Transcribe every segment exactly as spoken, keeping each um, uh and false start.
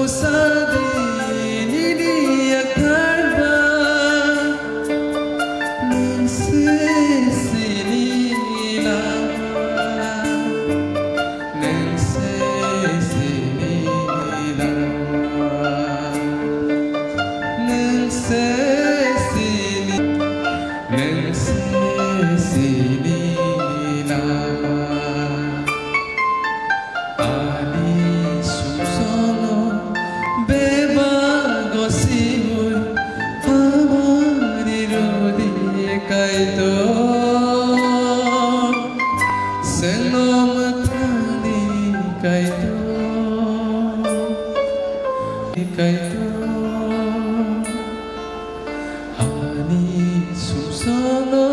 Sadi nini yaktharba, nwng se sini lama, nwng se sini lama, nwng se sini, nwng se sini lama. Ani sumsokno bebak gosiui hamari rwdi Kaitor, chwngno mwthangdi Kaitor, Kaitor. Ani sumsokno.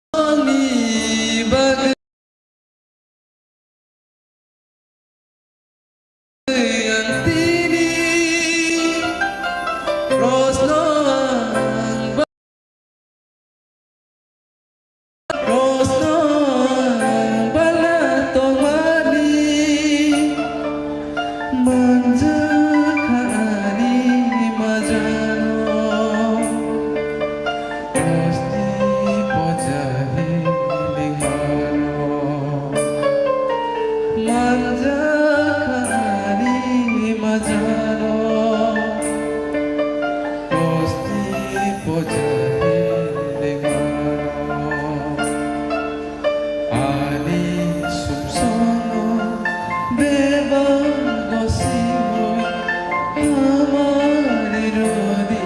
Sumsokni bagwi ang tini prosno ang ba-, prosno ang bala tongmani manjakha ani majano. Osti poja hiling mano, manjakha ani majano. Osti poja hiling mano. Ani sumsokno bebak gosiui hamari rwdi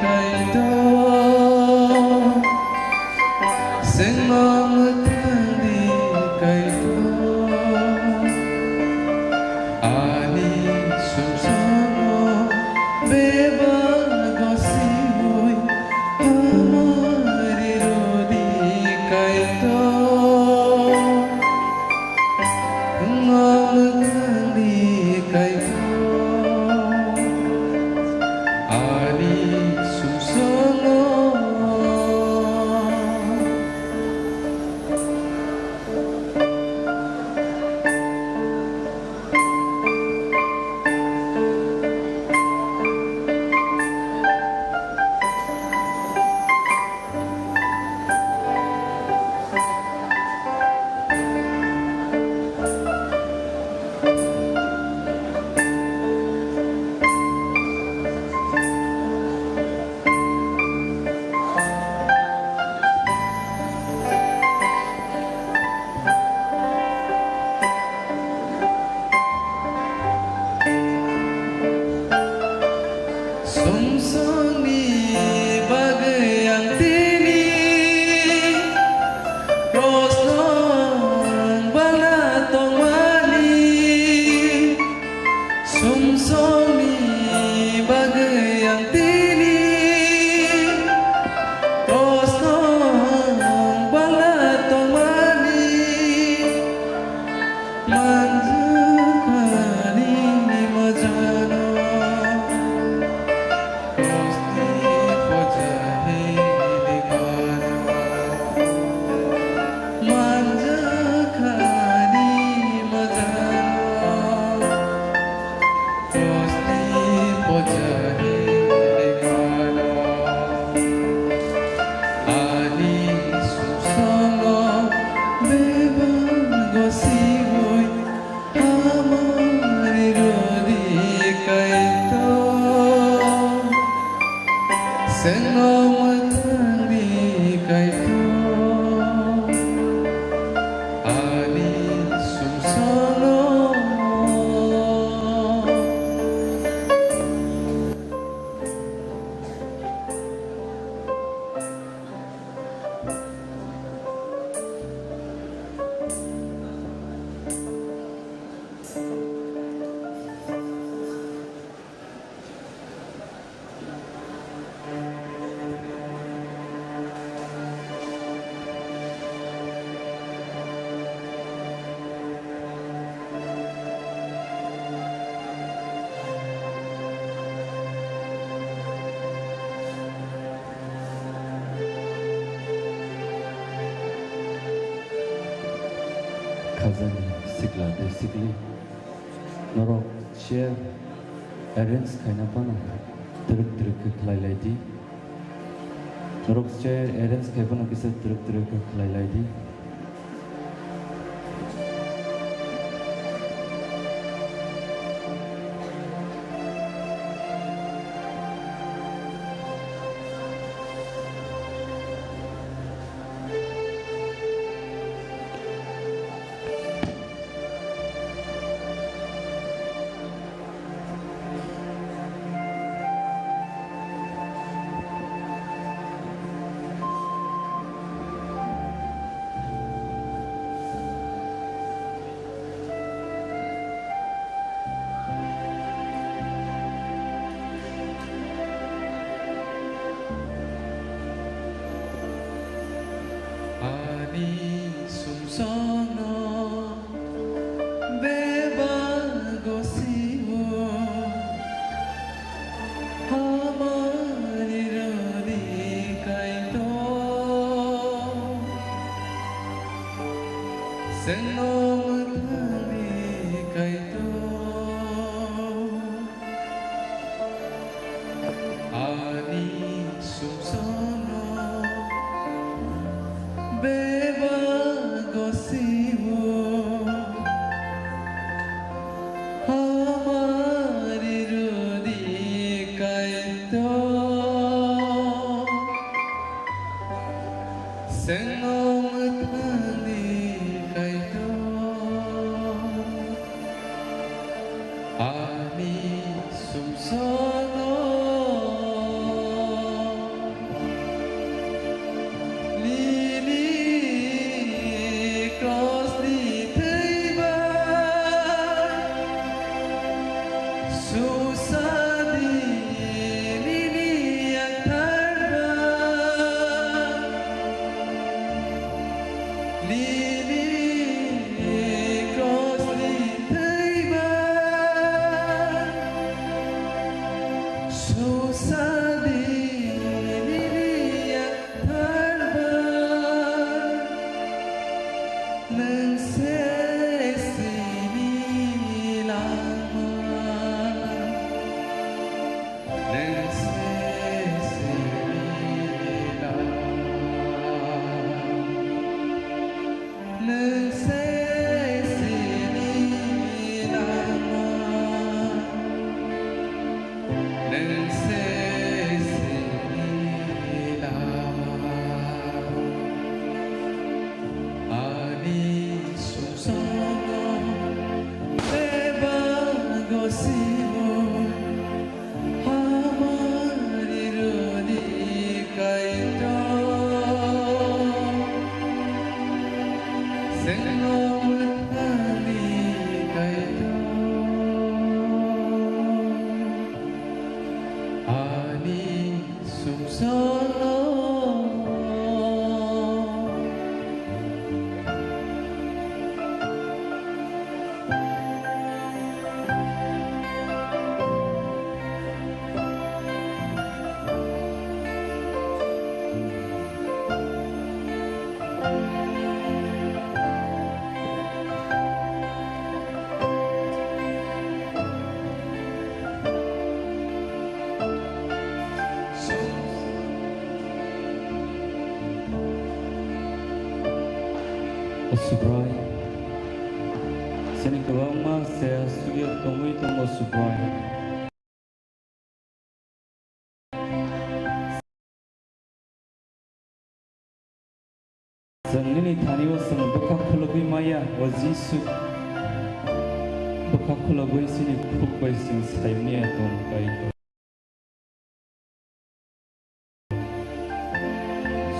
Kaitor, chwngno mwthangdi Kaitor. Ani sumsokno bebak gosiui hamari rwdi Kaitor, chwngno mwthangdi Kaitor. Ani sumsokno. Sumsokni bagwi ang tini prosno ang bala tongmani. Sumsokni bagwi ang tini prosno ang bala tongmani. Manjakha ani majano. Osti poja hiling mano. Manjakha ani majano. Osti poja hiling mano. Ani sumsokno bebak gosiui hamari rwdi Kaitor, chwngno mwthangdi Kaitor. Ani sumsokno. Sikla tei sikli, norok chair arrange khaina phano twrwk twrwk khe khlai lai di. Norok chair arrange khai phano kisa twrwk twrwk khe khlai lai di. Ani sumsokno bebak gosiwo, hamari rwdi Kaitor, chwngno mwthangdi Kaitor. Ani sumsokno bebak gosiwo, hamari rwdi Kaitor, chwngno mwthangdi Kaitor. Ani sumsokno nini krosni thwi bai susadi, nini yakthar bai. Nini krosni thwi bai susadi, nini yakthar bai. Nwng se sini langma. Nwng se sini langma. Nwng se sini langma. Nwng se sini langma. Ani sumsokno bebak gosiwo, hamari rwdi Kaitor, chwngno mwthangdi Kaitor. Ani sumsokno. O Subrai, chini kwbangma se studio tongwi tongo Subrai. Chwng nini thani-o chwng bwkha khulugwi maya, o Jisu. Bwkha khulugwi chini khuk bai chwng saimanya tong kai.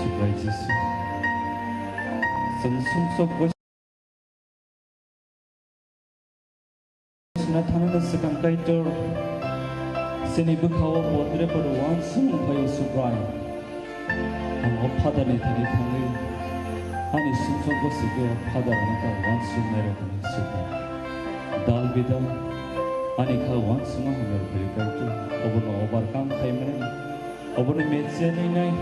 Subrai Jisu. Chwng sumsok bai Sina thangnani swkang Kaitor, chini bwkha-o bodre bodo uansukmung phai-o Subrai. Ang o Father-ni thani thangwi ani sumsok bwswk o Father-ni kha uansuknai rokni Subrai. Dal bidal ani kha uansukma hamya rwphai Kaitor, obono overcome khai mani. Obono mechia nai nai,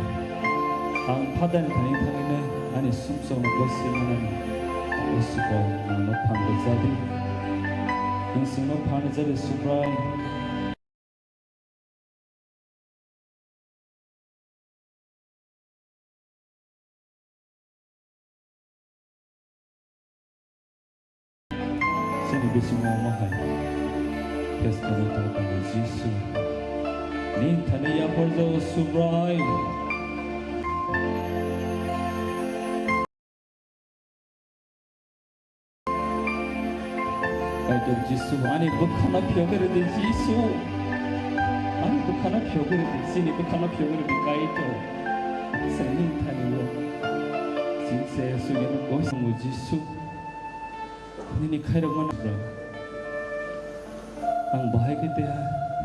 ang Father-ni thani thangwi nai, ani sumsokno bwswk manani. Subrai, nwng no phan rwjadi. Nwng chwngno phan rwjadi, Subrai. Chini bisingo omo hai khe swkang tong tongo Jisu. Nini thani yapharjago Subrai. Kaitor Jisu, ani bwkhano phiyogwi rwdi, Jisu. Ani bwkhano phiyogwi rwdi, chini bwkhano phiyogwi rwdi, Kaitor. Chwngni thani-o chini se sugeno koisango, Jisu. Nini khairokmani ang bahai khe teha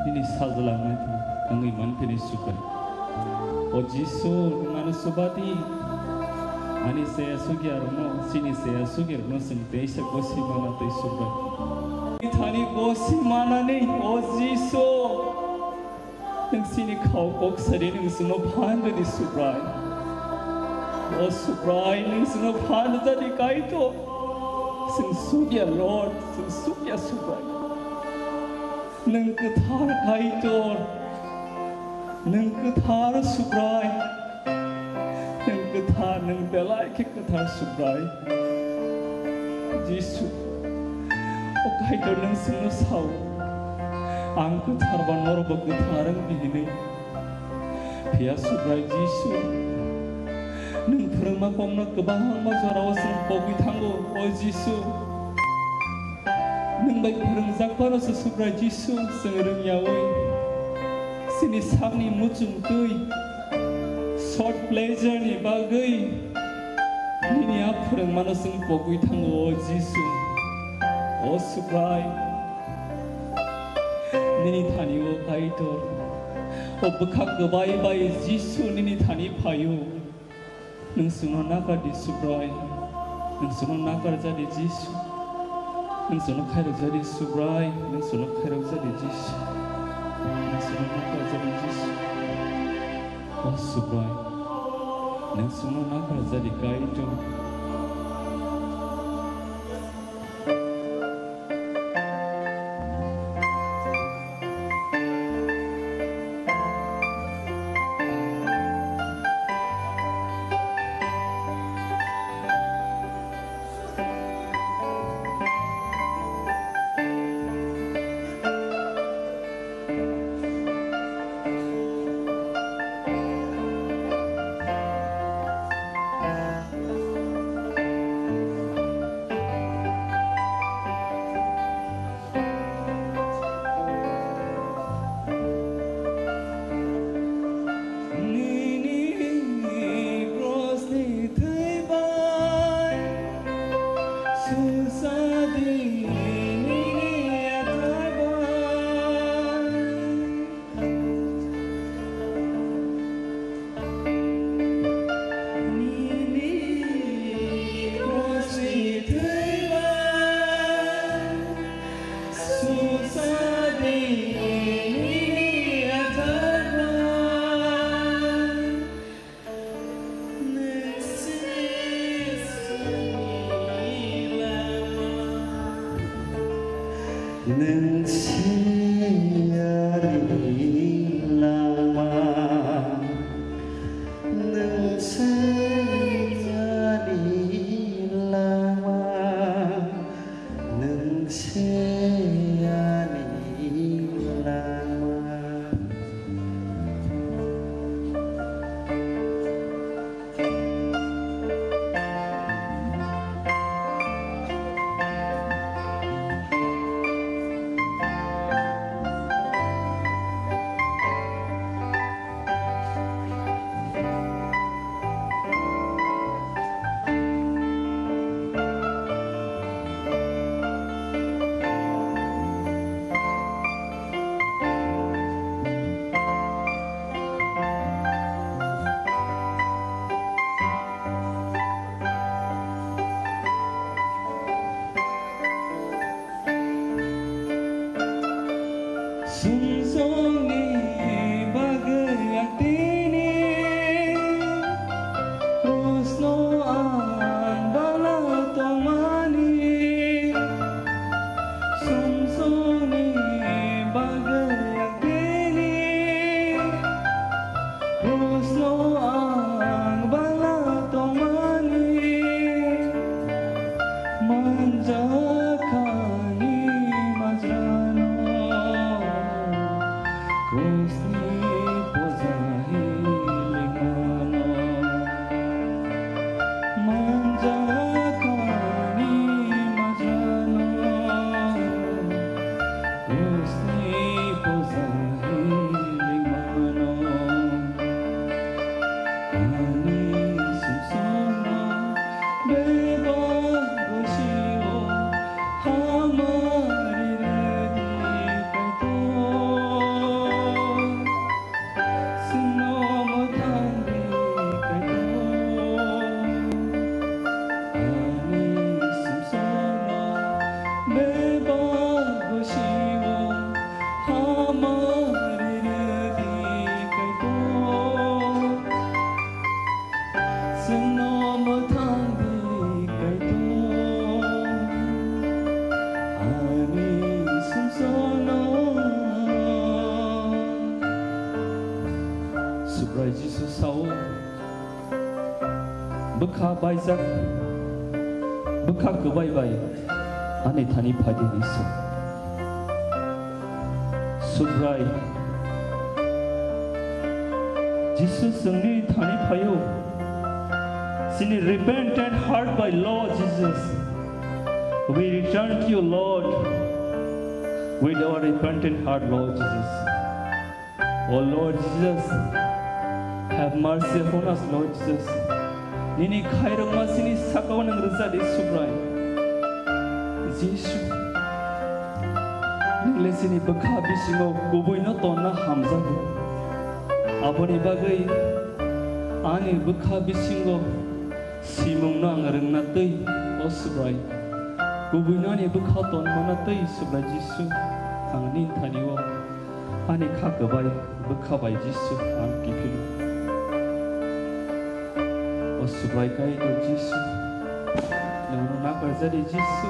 nini sajla wngnai wngwi manphini Subrai. O Jisu, nwng ano subadi. Ani se sugya rokno, chini se sugya rokno chwng teisa gosi mana tei Subrai. Thani gosi manani, o Jisu. Nwng chini khao kok sari nwng chwngno phan rwdi Subrai. O Subrai, nwng chwngno phan rwjadi Kaitor. Chwng sukya Lord, chwng sukya Subrai. Nwng kwthar Kaitor. Nwng kwthar Subrai. Nwng kwthar, nwng belai khe kwthar Subrai. Jisu, o Kaitor nwng chwngno sao, ang kwthar ba norokbo kwthar wng di hinwi. Phiya Subrai Jisu, nwng phwrwngma kokno kwbangma jorao chwng pogwi thango, o Jisu. Nwng bai phwrwngjak phano se Subrai Jisu chwng rwngyaui chini sakni muchung twi short pleasure ni bagwi nini a phwrwngmano chwng pogwi thango, o Jisu. O Subrai, nini thani o Kaitor, o bwkha kwbai bai Jisu nini thani phaio. Nwng chwngno nakar di Subrai, nwng chwngno nakar jadi Jisu, nwng chwngno khairok jadi Subrai, nwng chwngno khairok jadi Jisu, nwng chwngno nakar jadi Jisu. O Subrai, nwng chwngno nakar jadi Kaitor. Nini krosni thwi bai susa di nini yathar bai. Nwng se ani lama, nwng se ani lama, nwng se ani lama. Sumsokni bagwi ang tini krusno ang bala tongmani. Bebak gosio hamari rwdi Kaitor, chwngno mwthangdi Kaitor, ani sumsokno. Subrai Jisu sao, bwkha baijak, bwkha kwbai bai ani thani phaidi hinwi sa. Subrai Jisu chwngni thani phaio. Chini repentant heart bai, Lord Jesus. We return to you, Lord, with our repentant heart, Lord Jesus. O Lord Jesus, have mercy upon us, Lord Jesus. Nini khairokma chini sakao nwng rwja di, Subrai. Jisu, nwng le chini bwkha bisingo kubuino tonna hamjago. Aboni bagwi ani bwkha bisingo simungno ang rwngna twi, o Subrai. Kubuino ani bwkha tonmana twi, Subrai Jisu, ang nini thani-o. Ani kha kwbai bwkha bai Jisu ang kiphilwi. O Subrai Kaitor Jisu, nwngno nakarjadi Jisu.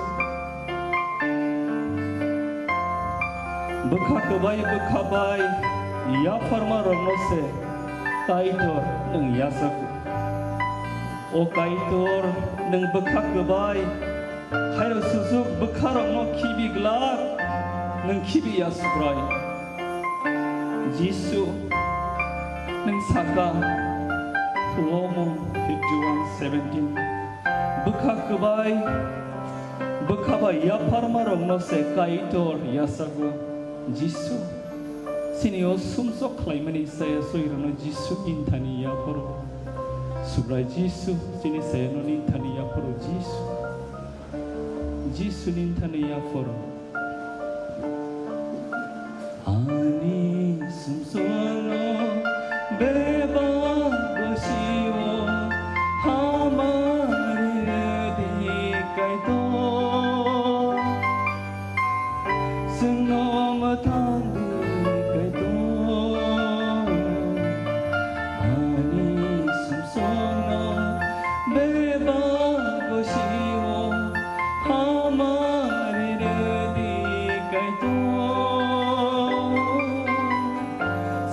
Bwkha kwbai bwkha bai yapharma rokno se Kaitor nwng yachago. O Kaitor, nwng bwkha kwbai, khairok sujuk bwkharokno khibi glak, nwng khibi ya Subrai. Jisu, nwng saka, Romon fifty-one seventeen, bwkha kwbai, bwkha bai yapharma rokno se Kaitor yachago. Jisu, chini o sumsok khlaimani chaya soirokno Jisu nini thani yapharo. Subrai Jisu, chini chayano nini thani yapharo Jisu. Jisu nini thani yapharo. Ani sumsokno bebak gosio hamari rwdi Kaitor. Chwngno mwthangdi Kaitor, ani sumsokno bebak gosio hamari rwdi Kaitor.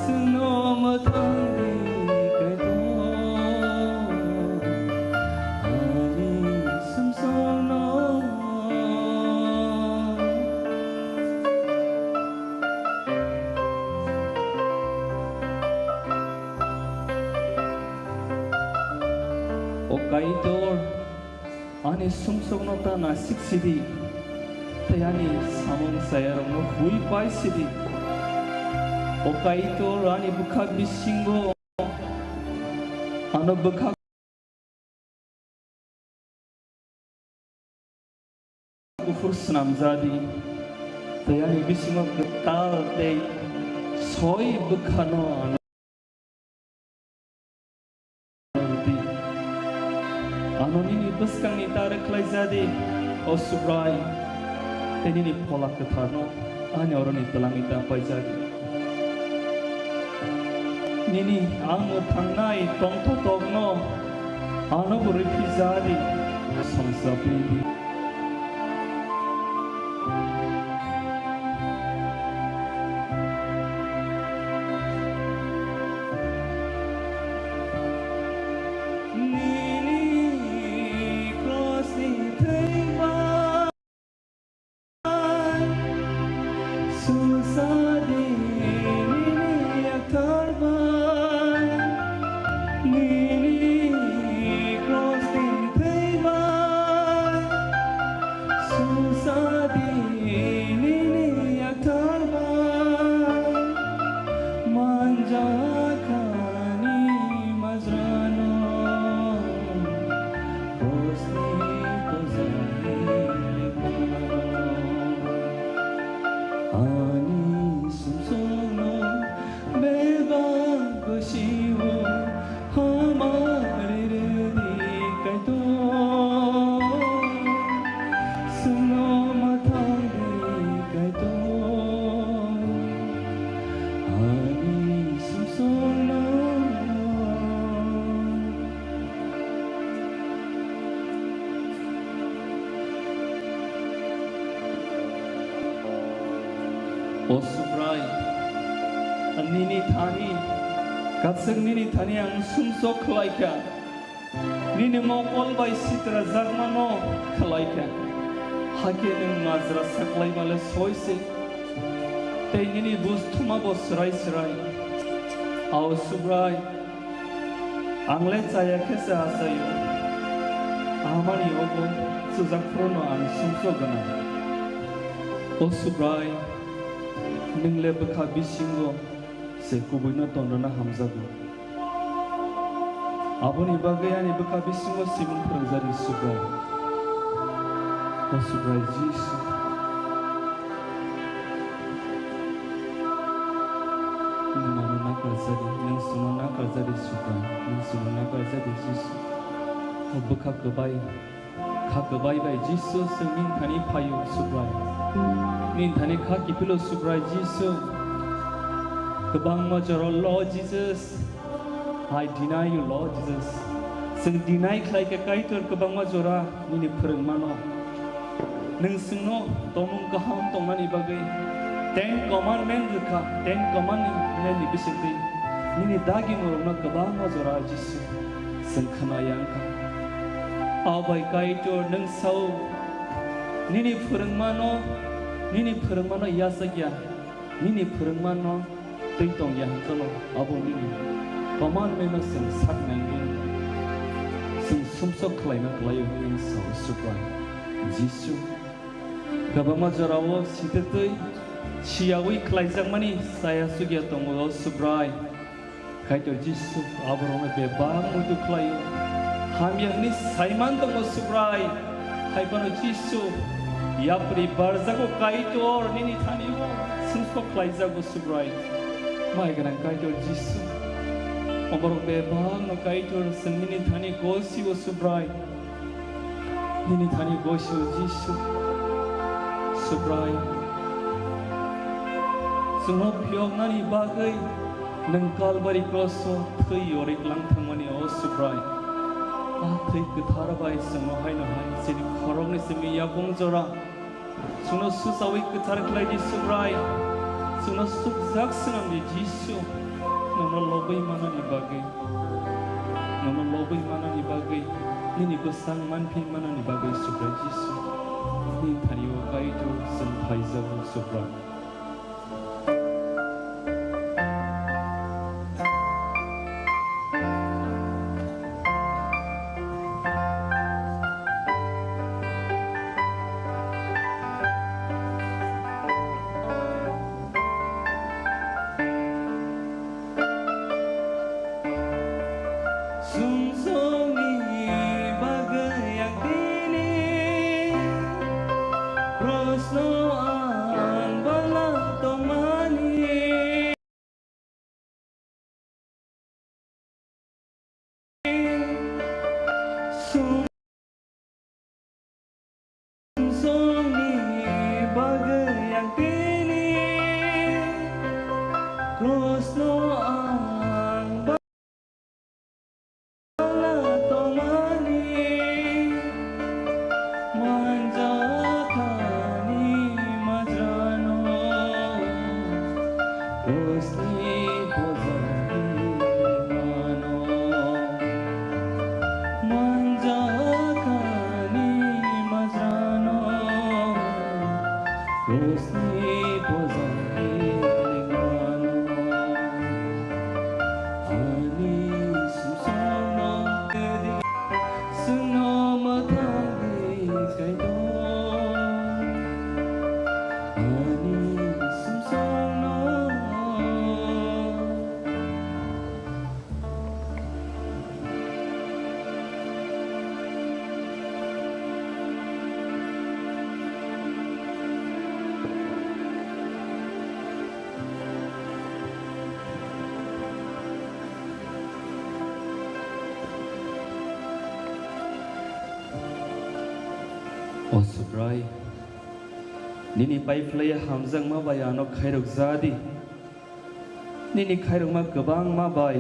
Chwngno mwthangdi Kaitor, ani sumsokno. O Kaitor, ani sumsokno ta nasik sidi, tei ani samung chayarokno hui pai sidi. O Kaitor, ani bwkha bisingo ano bwkha kuphur swnamjadi, tei ani bisingo kwtal tei soi bwkhano ano rwdi. Ano nini bwskangni ta rwkhlaijadi, o Subrai, tei nini Phola Kwtharno ani oroni twlangwi ta paijadi. Nini ang thangnai tongthokno ano bo rwphijadi, songchapidi. Nini cross ni thwi bai, susadi nini yakthar bai, nini cross ni thwi bai, susadi nini yakthar bai, manjakha ni majrano. Ani sumsokno bebak gosio hamari rwdi Kaitor. Chwngno mwthang O Subrai, nini thani, katswk nini thani ang sumsok khlai kha. Nini mokol bai sitra jakmano khlai kha. Hakhe nwng majra saklai male soi se, tei nini bus thuma bo swrai swrai. O Subrai, ang le chaya khe se achaio. Amani obo chwjak phuru no ang sumsok gwnang. O Subrai, nwng le bwkha bisingo se kubui no ton rwna hamjago. Aboni bagwi ani bwkha bisingo simung phwrwngjari Subrai. O Subrai Jisu. Nwng ano nakarjadi, nwng chwngno nakarjadi Subrai, nwng chwngno nakarjadi Jisu. O bwkha kwbai, kha kwbai bai Jisu chwng nini thani phaio Subrai. Nini thani kha kiphilo Subrai Jisu. Kwbangma jora Lord Jesus, I deny you, Lord Jesus. Chwng deny khlai kha Kaitor kwbangma jora nini phwrwngmano. Nwng chwngno tongmung kaham tongnani bagwi Ten Commandment rwkha, Ten Commandment ni bisingtwi nini dagimorokno kwbangma jora Jisu chwng khwnaya wngkha. Abai Kaitor nwng sao, nini phwrwngmano, nini phwrwngmano yachakya, nini phwrwngmano twi tongya hwnkheno abo nini commandment-no chwng sak nangwi chwng sumsok khlaina kwlaio hwnwi sao Subrai Jisu. Kwbangma jorao sitwtwi siyawi khlaijakmani chaya chukya tongo o Subrai. Kaitor Jisu aborokno bebak muitu khlaio. Hamya hwnwi saiman tongo Subrai. Hai phano Jisu, yapri barjago Kaitor nini thani-o sumsok khlaijago Subrai. Mai gwnang Kaitor Jisu. Oborok bebakno Kaitor chwng nini thani gosio Subrai. Nini thani gosio Jisu. Subrai. Chwngno phiyoknani bagwi nwng Kalbari cross-o thwi yorwi klang thangmani o Subrai. A thwi kwthar bai chwngno haino hai chini khoroknwi simi yapung jora. Chwngno susawi kwthar khlai di Subrai. Chwngno sukjak swnam di Jisu. Nono lobwi manani bagwi. Nono lobwi manani bagwi. Nini bwsang manphi manani bagwi Subrai Jisu. Nini thani-o Kaitor chwng phaijago Subrai. Sumsokni bagwi ang tini, cross-no ang bala tongmani. Sumsokni bagwi ang tini, cross-no ang bala tongmani. Manjakha ni majrano, cross-ni boja mano. Manjakha ni majrano, cross-ni boja mano. Ani sumsokno di, sungno mwthangwi Kaitor. Ani sumsokno. O Subrai, nini paiphlaiya hamjakma bai ano khairok ja di. Nini khairokma kwbangma bai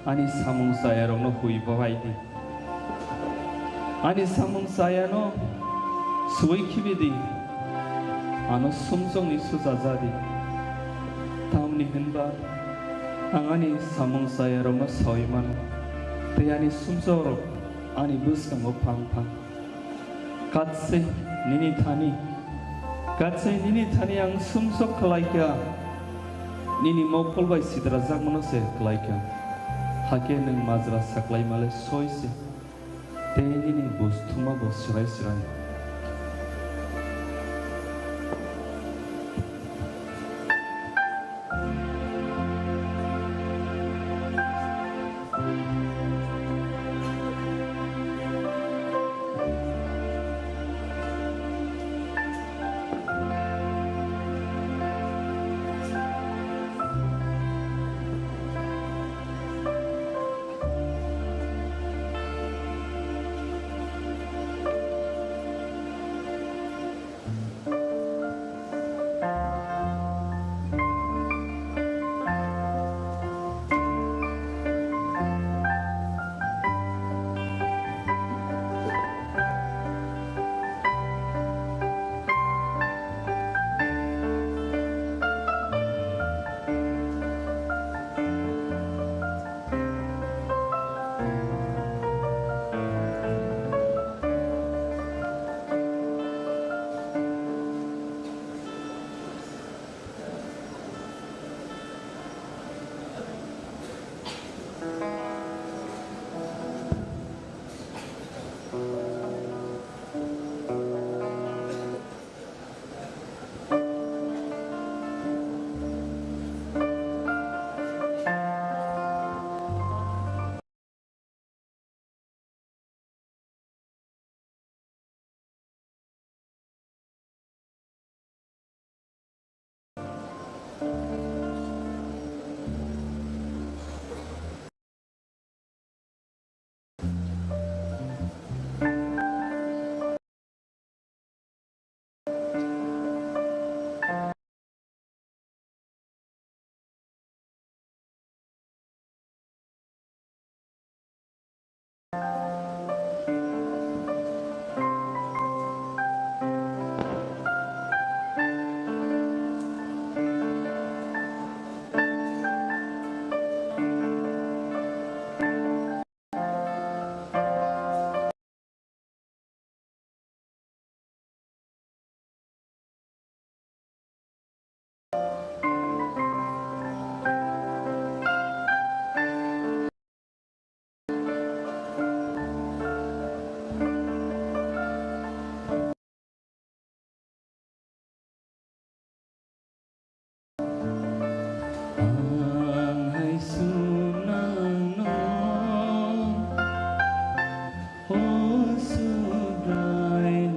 ani samung chayarokno hui bai di. Ani samung chayano suwi khibi di. Ano sumsokni sucha ja di. Tamni hwnba ang ani samung chayarokno saui mano, tei ani sumsokrok ani bwskango phang phang. Katswi nini thani, katswi nini thani ang sumsok khlai kha, nini mokol bai sidrajakmano se khlai kha. Hakhe nwng majra saklai male soi se, tei nini buj thumma bo swrai swrai. Ang hai swnamno, o Subrai.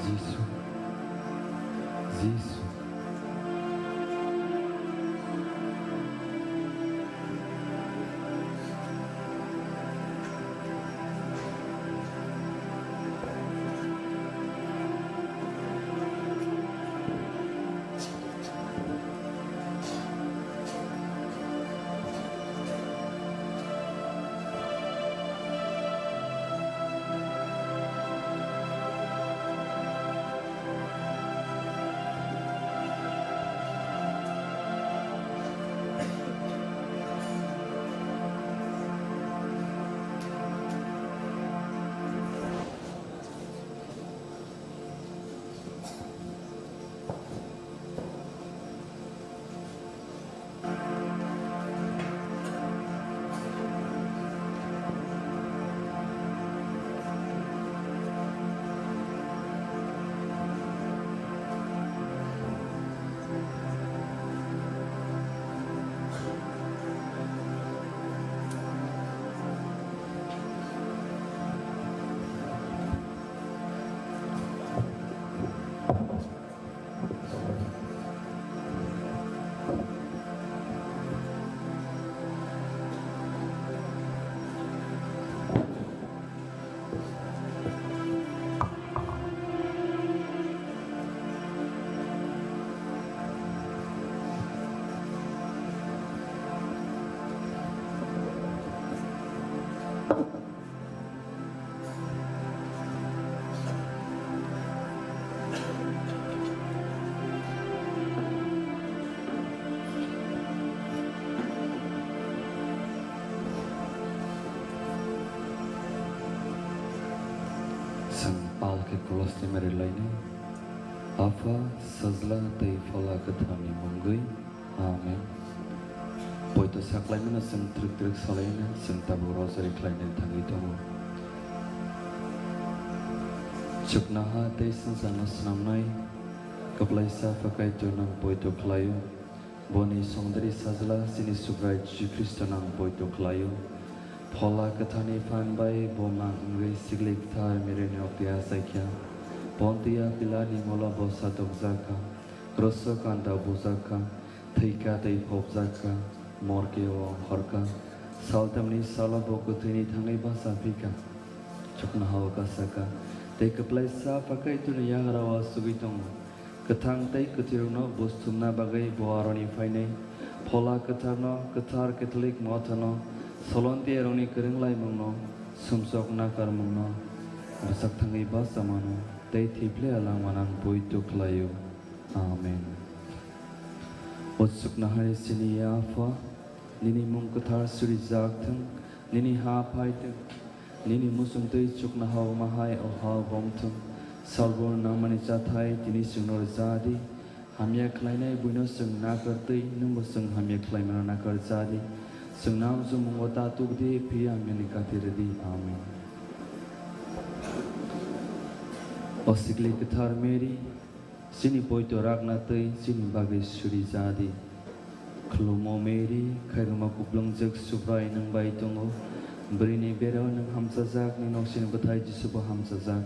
Jisu, Jisu. Chwng pal khe Kolosni mari lainai. Apha, Sajla tei Phola Kwtharni mungwi. Amen. Poito saklaimano chwng twrwk twrwk salaina chwng tabuk rosary khlaina thangwi tongo. Chuknoha tei swngcharno snamnai, kwplaisa Apha Kaitor nang poito khlaio. Boni songdari Sajla chini Subrai Jisu Khristo nang poito khlaio. Phola Kwtharni phan bai bo mang wngwi sikli kwthar Maryni okti achaikha. Pontia Pilatni molo bo satokjakha. Kroso kanta bujakha. Thwikha tei phobjakha, morke o ongkhorkha. Saltamni salo bo kwthwini thangwi bacha phikha. Chuknohao kasakha, tei kwplaisa Apha Kaitorni yagra o achugwi tongo. Kwthang tei kwthwirokno buj thumna bagwi bo aroni phainai. Phola Kwtharno, kwthar Catholic Mothano, Solontiarokni kwrwnglaimungno, sumsok nakarmungno, bwsak thangwi bachamano, tei thwiple langmano ang poito khlaio. Amen. O chuknohani chini Apha, nini mung kwthar surijak thung, nini ha phai thung, nini muchungtwi chuknoha wngma hai o ha-o bo wng thung. Salbur nangmani chathai tini chwngno rwja di. Hamya khlainai buino chwng nakar twi nwngbo chwng hamya khlaimano nakar ja di. Chwng namchukmungo ta tuk di, phiya hamyani kati rw di. Amen. O sikli kwthar Mary, chini poito rakna twi chini bagwi suri ja di. Khulumo Mary, khairokma kuplungjak Subrai nwng bai tongo. Bwrwini bera-o nwng hamchajak, nini noksini bwthai Jisu bo hamchajak.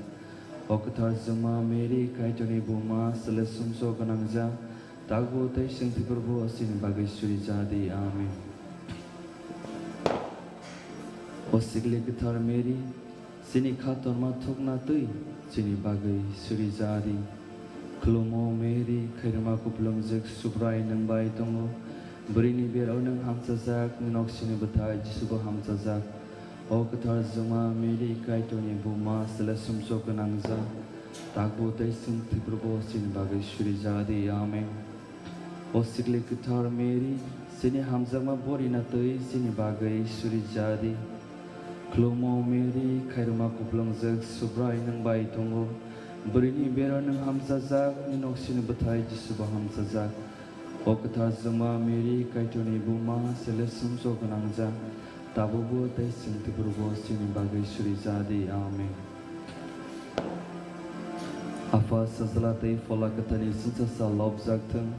O kwthar chwngma Mary, Kaitorni buma, chwle sumsok gwnangja, takbo tei chwng thwiphuru-bo chini bagwi suri ja di. Amen. O sikli kwthar Mary, chini kha torma thukna twi chini bagwi suri ja di. Khulumo Mary, khairokma kuplungjak Subrai nwng bai tongo. Bwrwini bera-o nwng hamchajak, nini noksini bwthai Jisu bo hamchajak. O kwthar chwngma Mary, Kaitorni buma, chwle sumsok gwnangja, takbo tei chwng thwiphuru-bo chini bagwi suri ja di. Amen. O sikli kwthar Mary, chini hamjakma borina twi chini bagwi suri ja di. Khulumo Mary, khairokma kuplungjak Subrai nwng bai tongo. Bwrwini bera-o nwng hamchajak, nini noksini bwthai Jisu bo hamchajak. O kwthar chwngma Mary, Kaitorni buma, chwle sumsok gwnangja, tabukbo tei chwng thwiphuru-bo chini bagwi suri ja di. Amen. Apha, Sajla tei Phola Kwtharni chwngsacha lobjak thung,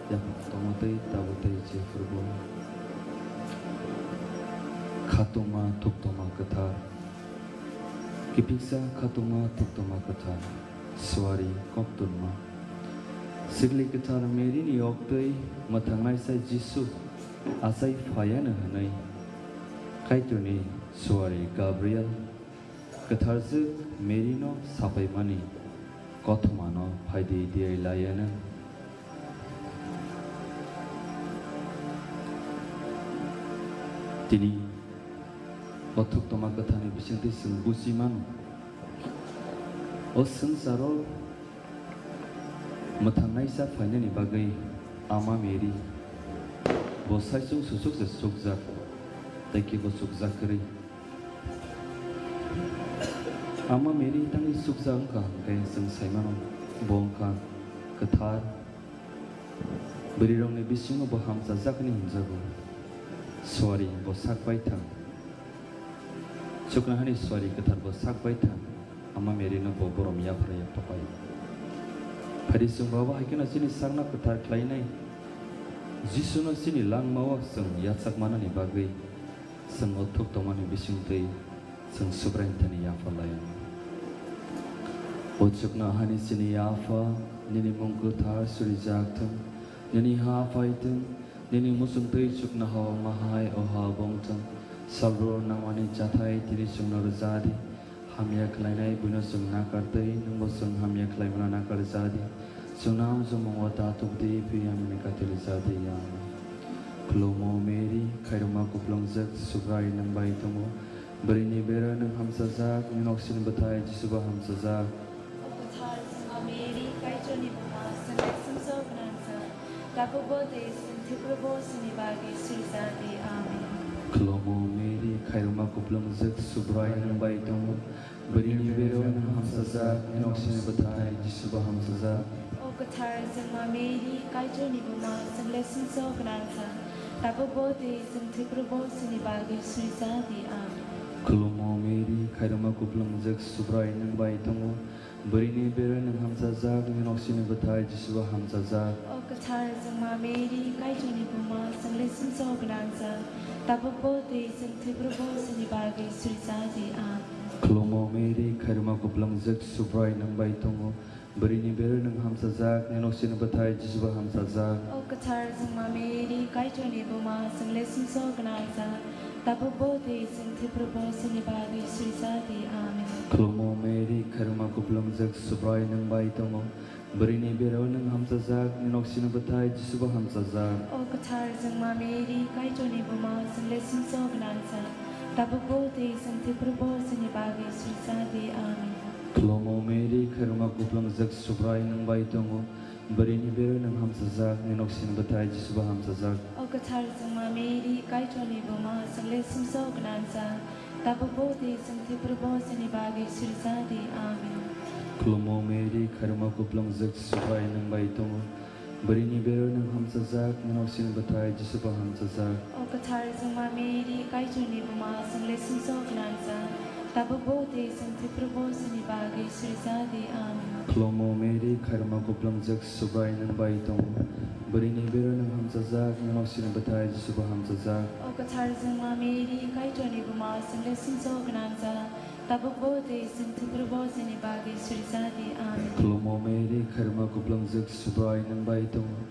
yaphang tongma tei tabuk tei jephuru-bo. Khatungma Thuktwma Kwthar. Kiphilsa Khatungma Thuktwma Kwthar. Suari koktwma. Sikli kwthar Mary ni yoktwi mwthangnaisa Jisu achai phaiya hwnwi Kaitorni suari Gabriel kwtharjwk Mary no sapaimani kothoma no phaidi diai laiya. Tini o thuk tongma kwtharni bisingtwi chwng buji mano. O swngcharo mwthangnaisa phainani bagwi Ama Mary bo saichung susuk se sukjak, tei kebo sukjak kwrwi. Ama Mary tangwi sukjak wngkha hwnkhe chwng saimano bo wngkha kwthar. Bwrwirokni bisingo bo hamchajak hwnwi hwnjago. Suari bo sak bai thang. Chuknohani suari kwthar bo sak bai thang. Ama Mary no bo borom yapharwi yaphapai. Phari chwng bo abo hai kheno chini sakno kwthar khlainai Jisuno chini langmao chwng yachak manani bagwi. Chwng o thuk tongmani bisingtwi chwng Subraiyung thani yapharlai. O chuknohani chini Apha, nini mung kwthar surijak thung, nini ha phai thung, nini muchungtwi chuknoha wngma hai o ha-o wng thung. Salbro nangmani chathai tini chwngno rwja di. Hamya khlainai buino chwng nakar twi, nwngbo chwng hamya khlaimano nakar rwja di. Chwngno amchomung o ta tubudi, phiya hamyani kati rwja di. Amen. Khulumo Mary, khairokma kuplungjak, Subrai nwng bai tongo. Bwrwini bero nwng hamchajak, nini noksini bwthai Jisubo hamchajak. O kwthar Jwngma Mary, Kaitorni buma, chwng bai sumsok gwnangjak, tabukbo tei chwng thwiphrubo chini bagwi sirija di. Amen. Khulumo Mary, khairokma kuplungjak, Subrai nwng bai tongo. Bwrwini bero nwng hamchajak, nini noksini bwthai Jisubo hamchajak. O kwthar Jwngma Mary, Kaitorni buma, chwng le sumsok gwnangjak, tabukbo tei chwng thwiphrubo chini bagwi sirija di. Amen. Khulumo Mary, khairokma kuplungjak, Subrai nwng bai tongo. Bwrwini bero nwng hamchajak, nini noksini bwthai Jisubo hamchajak. O kwthar Jwngma Mary, Kaitorni buma, chwng le sumsok gwnangjak, tabukbo tei chwng thwiphrubo chini bagwi sirija di. Amen. Khulumo Mary, khairokma kuplungjak, Subrai nwng bai tongo. Bwrwini bero nwng hamchajak, nini noksini bwthai Jisubo hamchajak. O kwthar Jwngma Mary, Kaitorni buma, chwng le sumsok gwnangjak, tabukbo tei chwng thwiphrubo chini bagwi sirija di. Amen. Khulumo Mary, khairokma kuplungjak, Subrai nwng bai tongo. Bwrwini bero nwng hamchajak, nini noksini bwthai Jisubo hamchajak. O kwthar Jwngma Mary, Kaitorni buma, chwng le sumsok gwnangjak, tabukbo tei chwng thwiphrubo chini bagwi sirija di. Amen. Khulumo Mary, khairokma kuplungjak, Subrai nwng bai tongo. Bwrwini bero nwng hamchajak, nini noksini bwthai Jisubo hamchajak. O kwthar Jwngma Mary, Kaitorni buma, chwng le sumsok gwnangjak, tabukbo tei chwng thwiphrubo chini bagwi sirija di. Amen. Khulumo Mary, khairokma kuplungjak, Subrai nwng bai tongo. Bwrwini bero nwng hamchajak, nini noksini bwthai Jisubo hamchajak. O kwthar Jwngma Mary, Kaitorni buma, chwng le sumsok gwnangjak, tabukbo tei chwng thwiphrubo chini bagwi sirija di. Amen. Khulumo Mary, khairokma kuplungjak, Subrai nwng bai tongo. Bwrwini bero nwng hamchajak, nini noksini bwthai Jisubo hamchajak. O kwthar Jwngma Mary, Kaitorni buma, chwng le sumsok gwnangjak, tabukbo tei chwng thwiphrubo chini bagwi sirija di. Amen. Khulumo Mary, khairokma kuplungjak, Subrai nwng bai tongo.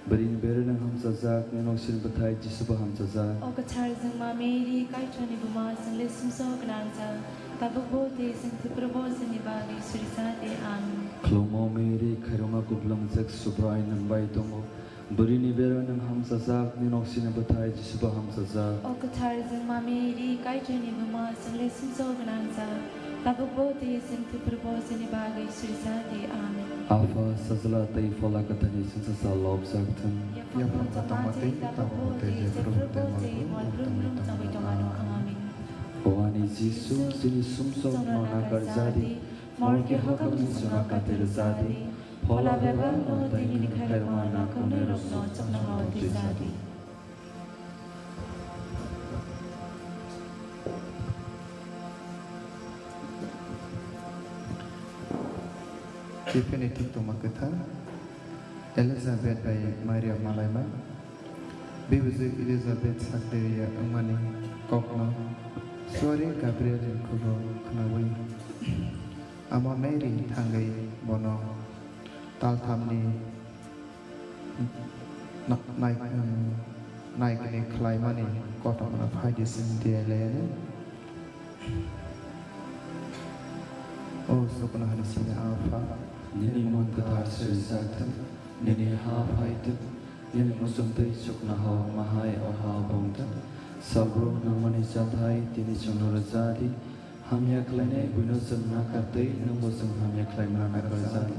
Bwrwini bero nwng hamchajak, nini noksini bwthai Jisubo hamchajak. O kwthar Jwngma Mary, Kaitorni buma, chwng le sumsok gwnangjak, tabukbo tei chwng thwiphrubo chini bagwi sirija di. Amen. Khulumo Mary, khairokma kuplungjak, Subrai nwng bai tongo. Bwrwini bero nwng hamchajak, nini noksini bwthai Jisubo hamchajak. O kwthar Jwngma Mary, Kaitorni buma, chwng le sumsok gwnangjak, tabukbo tei chwng thwiphrubo chini bagwi sirija di. Amen. Apha, Sajla tei Phola Kwtharni chwngsacha lobjak thung. Yapharno tongma tei tabukbo tei jephru tei mol brum brum chongwi tongmano. Amen. O ani Jisu, chini sumsokno nakarja di, mol kehokma chwngno katirja di. Phola bebakno tei nini khairokma nakhungnairokno chuknohao twijadi. Kiphilni thik tongma kwthar, Elizabeth bai Maria malaima. Bebujui Elizabeth sak deriya wngmani kokno suari Gabrielni khugo khnaui. Ama Mary thangwi bono talthamni na-, nai-, naikni khlaimani kothomano phaidi simi diya layani. O chuknohani simi Apha, nini mung kwthar swijak thung, nini ha phai thung, nini muchungtwi chuknoha wngma hai o ha-o bo wng thung. Salbrumno nangmani chathai tini chwngno rwja di, hamya khlainai buino chwng nakar twi nwngbo chwng hamya khlaimano nakar ja di.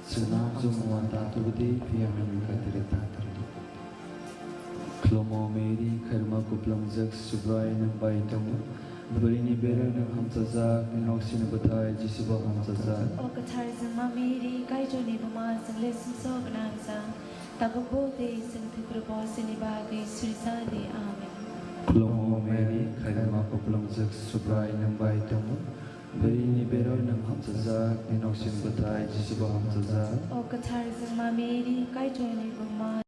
Chwngno amjokmung uan ta tubu di, phiya hamya khaitwi rw ta tubu di. Khulumo Mary, khairokma kupulungjak, Subrai nwng bai tongo. Bwrwini bera nwng hamchajak, nini noksini bwthai Jisubo hamchajak. O kwthar Jwngma Mary, Kaitorni buma, chwng le sumsok gwnang ja, tabukbo tei chwng thwiphrubo chini bagwi suri ja di. Amen. Khulumo Mary, khairokma kupulungjak, Subrai nwng bai tongo. Bwrwini bera nwng hamchajak, nini noksini bwthai Jisubo hamchajak. O kwthar Jwngma Mary, Kaitorni buma,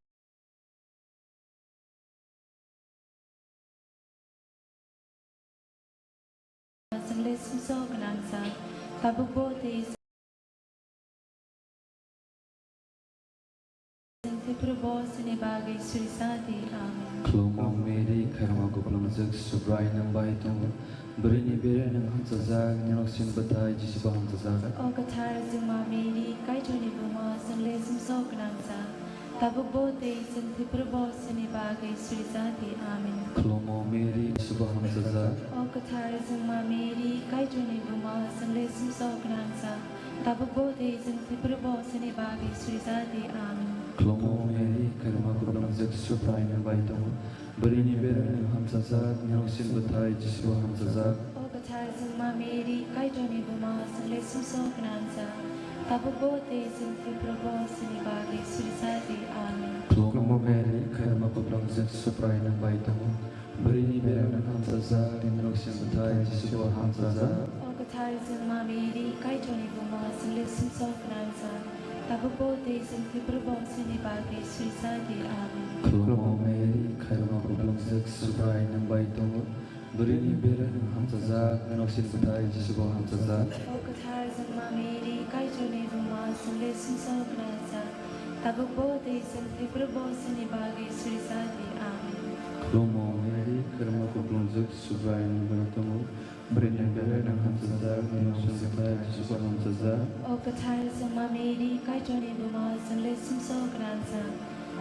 chwng le sumsok gwnang ja, tabukbo tei chwng thwiphrubo chini bagwi suri ja di. Amen. Khulumo Mary, khairokma kupulungjak, Subrai nwng bai tongo. Bwrwini bera nwng hamchajak, nini noksini bwthai Jisubo hamchajak. O kwthar Jwngma Mary, Kaitorni buma, chwng le sumsok gwnang ja, tabukbo tei chwng thwiphrubo chini bagwi suri ja di. Amen. Khulumo Mary, Jisubo hamchajak. O kwthar Jwngma Mary, Kaitorni buma, chwng le sumsok gwnang ja, tabukbo tei chwng thwiphrubo chini bagwi suri ja di. Amen. Khulumo Mary, khairokma kupulungjak, Subrai nwng bai tongo. Bwrwini bera nwng hamchajak, nini noksini bwthai Jisubo hamchajak. O kwthar Jwngma Mary, Kaitorni buma, chwng le sumsok gwnang ja, tabukbo tei chwng thwiphrubo chini bagwi suri ja di. Amen. Khulumo Mary, khairokma kupulungjak, Subrai nwng bai tongo. Bwrwini bera nwng hamchajak, nini noksini bwthai Jisubo hamchajak. O kwthar Jwngma Mary, Kaitorni buma, chwng le sumsok gwnang ja, tabukbo tei chwng thwiphrubo chini bagwi suri ja di. Amen. Khulumo Mary, khairokma kupulungjak, Subrai nwng bai tongo. Bwrwini bera nwng hamchajak, nini noksini bwthai Jisubo hamchajak. O kwthar Jwngma Mary, Kaitorni buma, chwng le sumsok gwnang ja, tabukbo tei chwng thwiphrubo chini bagwi suri ja di. Amen. Khulumo Mary, khairokma kupulungjak, Subrai nwng bai tongo. Bwrwini bera nwng hamchajak, nini noksini bwthai Jisubo hamchajak. O kwthar Jwngma Mary, Kaitorni buma, chwng le sumsok gwnang ja,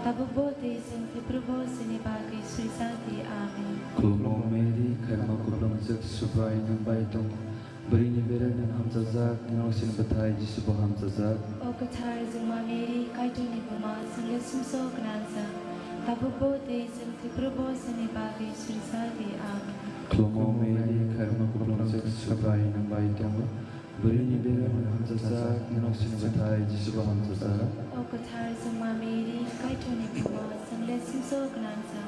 tabukbo tei chwng thwiphrubo chini bagwi suri ja di. Amen. Khulumo Mary, khairokma kupulungjak, Subrai nwng bai tongo. Bwrwini bera nwng hamchajak, nini noksini bwthai Jisubo hamchajak. O kwthar Jwngma Mary, Kaitorni buma, chwng le sumsok gwnang ja, tabukbo tei chwng thwiphrubo chini bagwi suri ja di. Amen. Khulumo Mary, khairokma kupulungjak, Subrai nwng bai tongo. Bwrwini bera nwng hamchajak, nini noksini bwthai Jisubo hamchajak. O kwthar Jwngma Mary, Kaitorni buma, chwng le sumsok gwnang ja,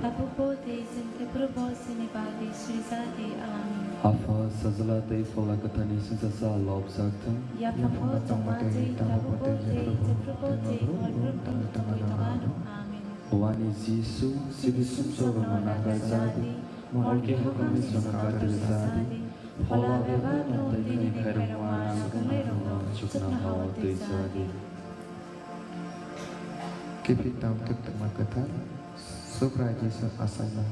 tabukbo tei chwng thwiphrubo chini bagwi suri ja di. Amen. Apha, Sajla tei Phola Kwtharni singsa sa lobjak thung. Yaphangno tongma tei tabukbo tei jephrubo tei hor brumni tongwi tongmano. Amen. Wani Jisu, chini sumsokno nakar ja di, mol khe hakhorni sona karwi ja di, phola bebakno tei nini khairokma nangkuknairokno chuknohao twi ja di. Kiphiltam twktwma kwthar, Subrai Jisu achaima.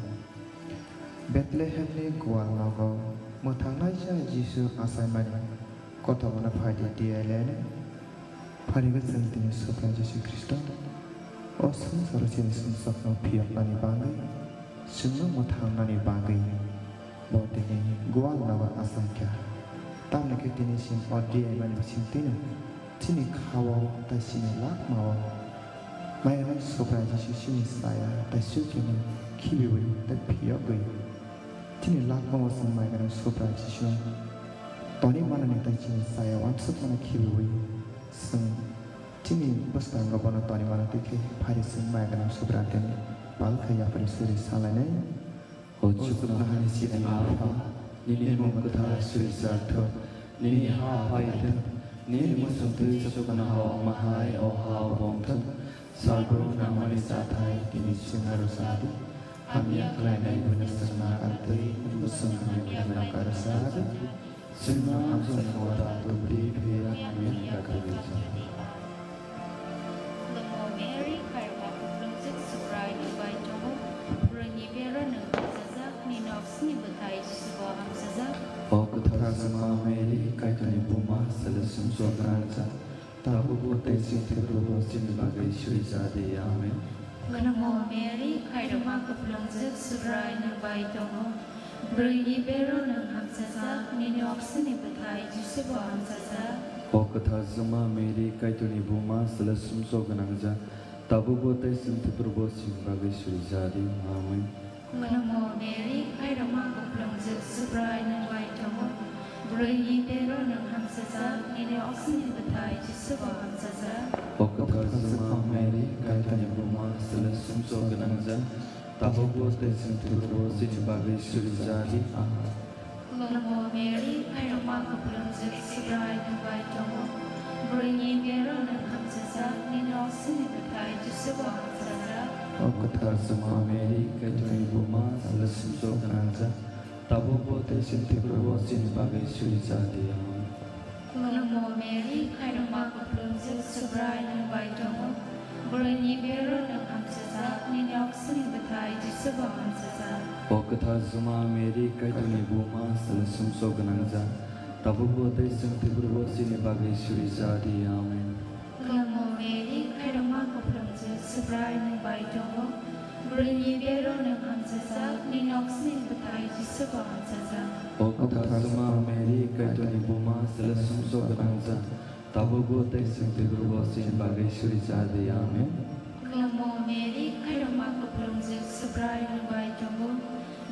Bethlehemni gwal nogo mwthangnaisa Jisu achaimani kothomano phaidi diya layani. Pharigo chwng tini Subrai Jisu Khristo o swngcharo chini sumsokno phiyoknani bagwi, chwngno mwthangnani bagwi bo tini gwal nogo achaikha. Tamni khe tini chwng o diya mani bisingtwino chini khao tei chini lakmao Maiganai Subrai Jisu chini chaya tei chuchuni khibiwi tei phiyogwi chini lakmao chwng Maiganai Subrai Jisu toni manani tei chini chaya uansukmano khibiwi chwng chini bwskango bono toni mano twi khe phari chwng Maiganai Subrai tei pal khe yapharwi suri salainai. O chuknohani chini Apha, nini mung kwthar swijak thung, nini ha phai thung, nini muchungtwi chuknoha wngma hai o ha-o bo wng thung. Salbrumno nangmani chathai tini chwngno rw cha di. Hamya khlainai buino chwng nakar twi, nwngbo chwng hamya khlainai nakar cha di. Chwngno hamjakmung ta tubudi phiya hamya yakarwi cha. Khulummo Mary, khairokma kupulungjwk Subrai nwng bai tongo, bwrwini bero nwng hamsajak, nini oksini bwthai Jisubo hamsajak. O kwthar Juma Mary, Kaitorni buma, sele sumsok gwnang cha, tabukbo tei chwng thwiphrubo chini bagwi suri cha di. Amen. Khulummo Mary, khairokma kupulungjwk Subrai nwng bai tongo, bwrwini bero nwng hamsajak, nini oksini bwthai Jisubo hamsajak. O kwthar Juma Mary, Kaitorni buma, sele sumsok gwnang cha, tabukbo tei chwng thwiphrubo chini bagwi suri cha di. Amen. Khulummo Mary, khairokma kupulungjwk Subrai nwng bai tongo, bwrwini bero nwng hamsajak, nini oksini bwthai Jisubo hamsajak. O kwthar Juma Mary, Kaitorni buma, sele sumsok gwnang cha, tabukbo tei chwng thwiphrubo chini bagwi suri cha di. Amen. Khulummo Mary, khairokma kupulungjwk Subrai nwng bai tongo, bwrwini bero nwng hamsajak, nini oksini bwthai Jisubo hamsajak. O kwthar Juma Mary, Kaitorni buma, sele sumsok gwnang cha, tabukbo tei chwng thwiphrubo chini bagwi suri cha di. Amen. Khulummo Mary, khairokma kupulungjwk Subrai nwng bai tongo, bwrwini bero nwng hamsajak, nini oksini bwthai Jisubo hamsajak. O kwthar Juma Mary, Kaitorni buma, sele sumsok gwnang cha, tabukbo tei chwng thwiphrubo chini bagwi suri cha di. Amen. Khulummo Mary, khairokma kupulungjwk Subrai nwng bai tongo, bwrwini bero nwng hamsajak, nini oksini bwthai Jisubo hamsajak. O kwthar Juma Mary, Kaitorni buma, sele sumsok gwnang cha, tabukbo tei chwng thwiphrubo chini bagwi suri cha di. Amen. Khulummo Mary, khairokma kupulungjwk Subrai nwng bai tongo,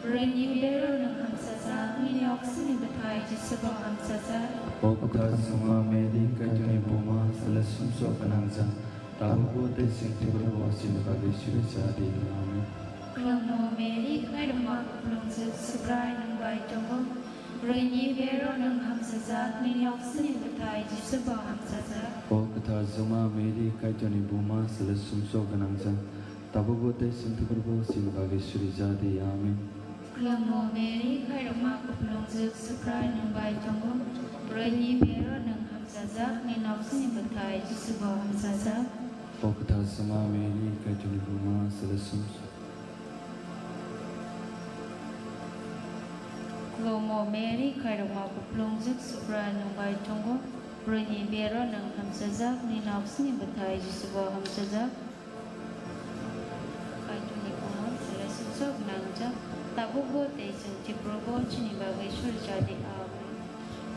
bwrwini bero nwng hamsajak, nini oksini bwthai Jisubo hamsajak. O kwthar Juma Mary, Kaitorni buma, sele sumsok gwnang cha, tabukbo tei chwng thwiphrubo chini bagwi suri cha di. Amen. Khulummo Mary, khairokma kupulungjwk Subrai nwng bai tongo, bwrwini bero nwng hamsajak, nini oksini bwthai Jisubo hamsajak. O kwthar Juma Mary, Kaitorni buma, sele sumsok gwnang cha, tabukbo tei chwng thwiphrubo chini bagwi suri cha di. Amen. Khulummo Mary, khairokma kupulungjwk Subrai nwng bai tongo, bwrwini bero nwng hamsajak, nini oksini bwthai Jisubo hamsajak. O kwthar Juma Mary, Kaitorni buma, sele sumsok. Khulummo Mary, khairokma kupulungjwk Subrai nwng bai tongo, bwrwini bero nwng hamsajak, nini oksini bwthai Jisubo hamsajak. Kaitorni buma, sele sumsok gwnang cha, tabukbo tei chwng thwiphrubo chini bagwi suri cha di. Amen.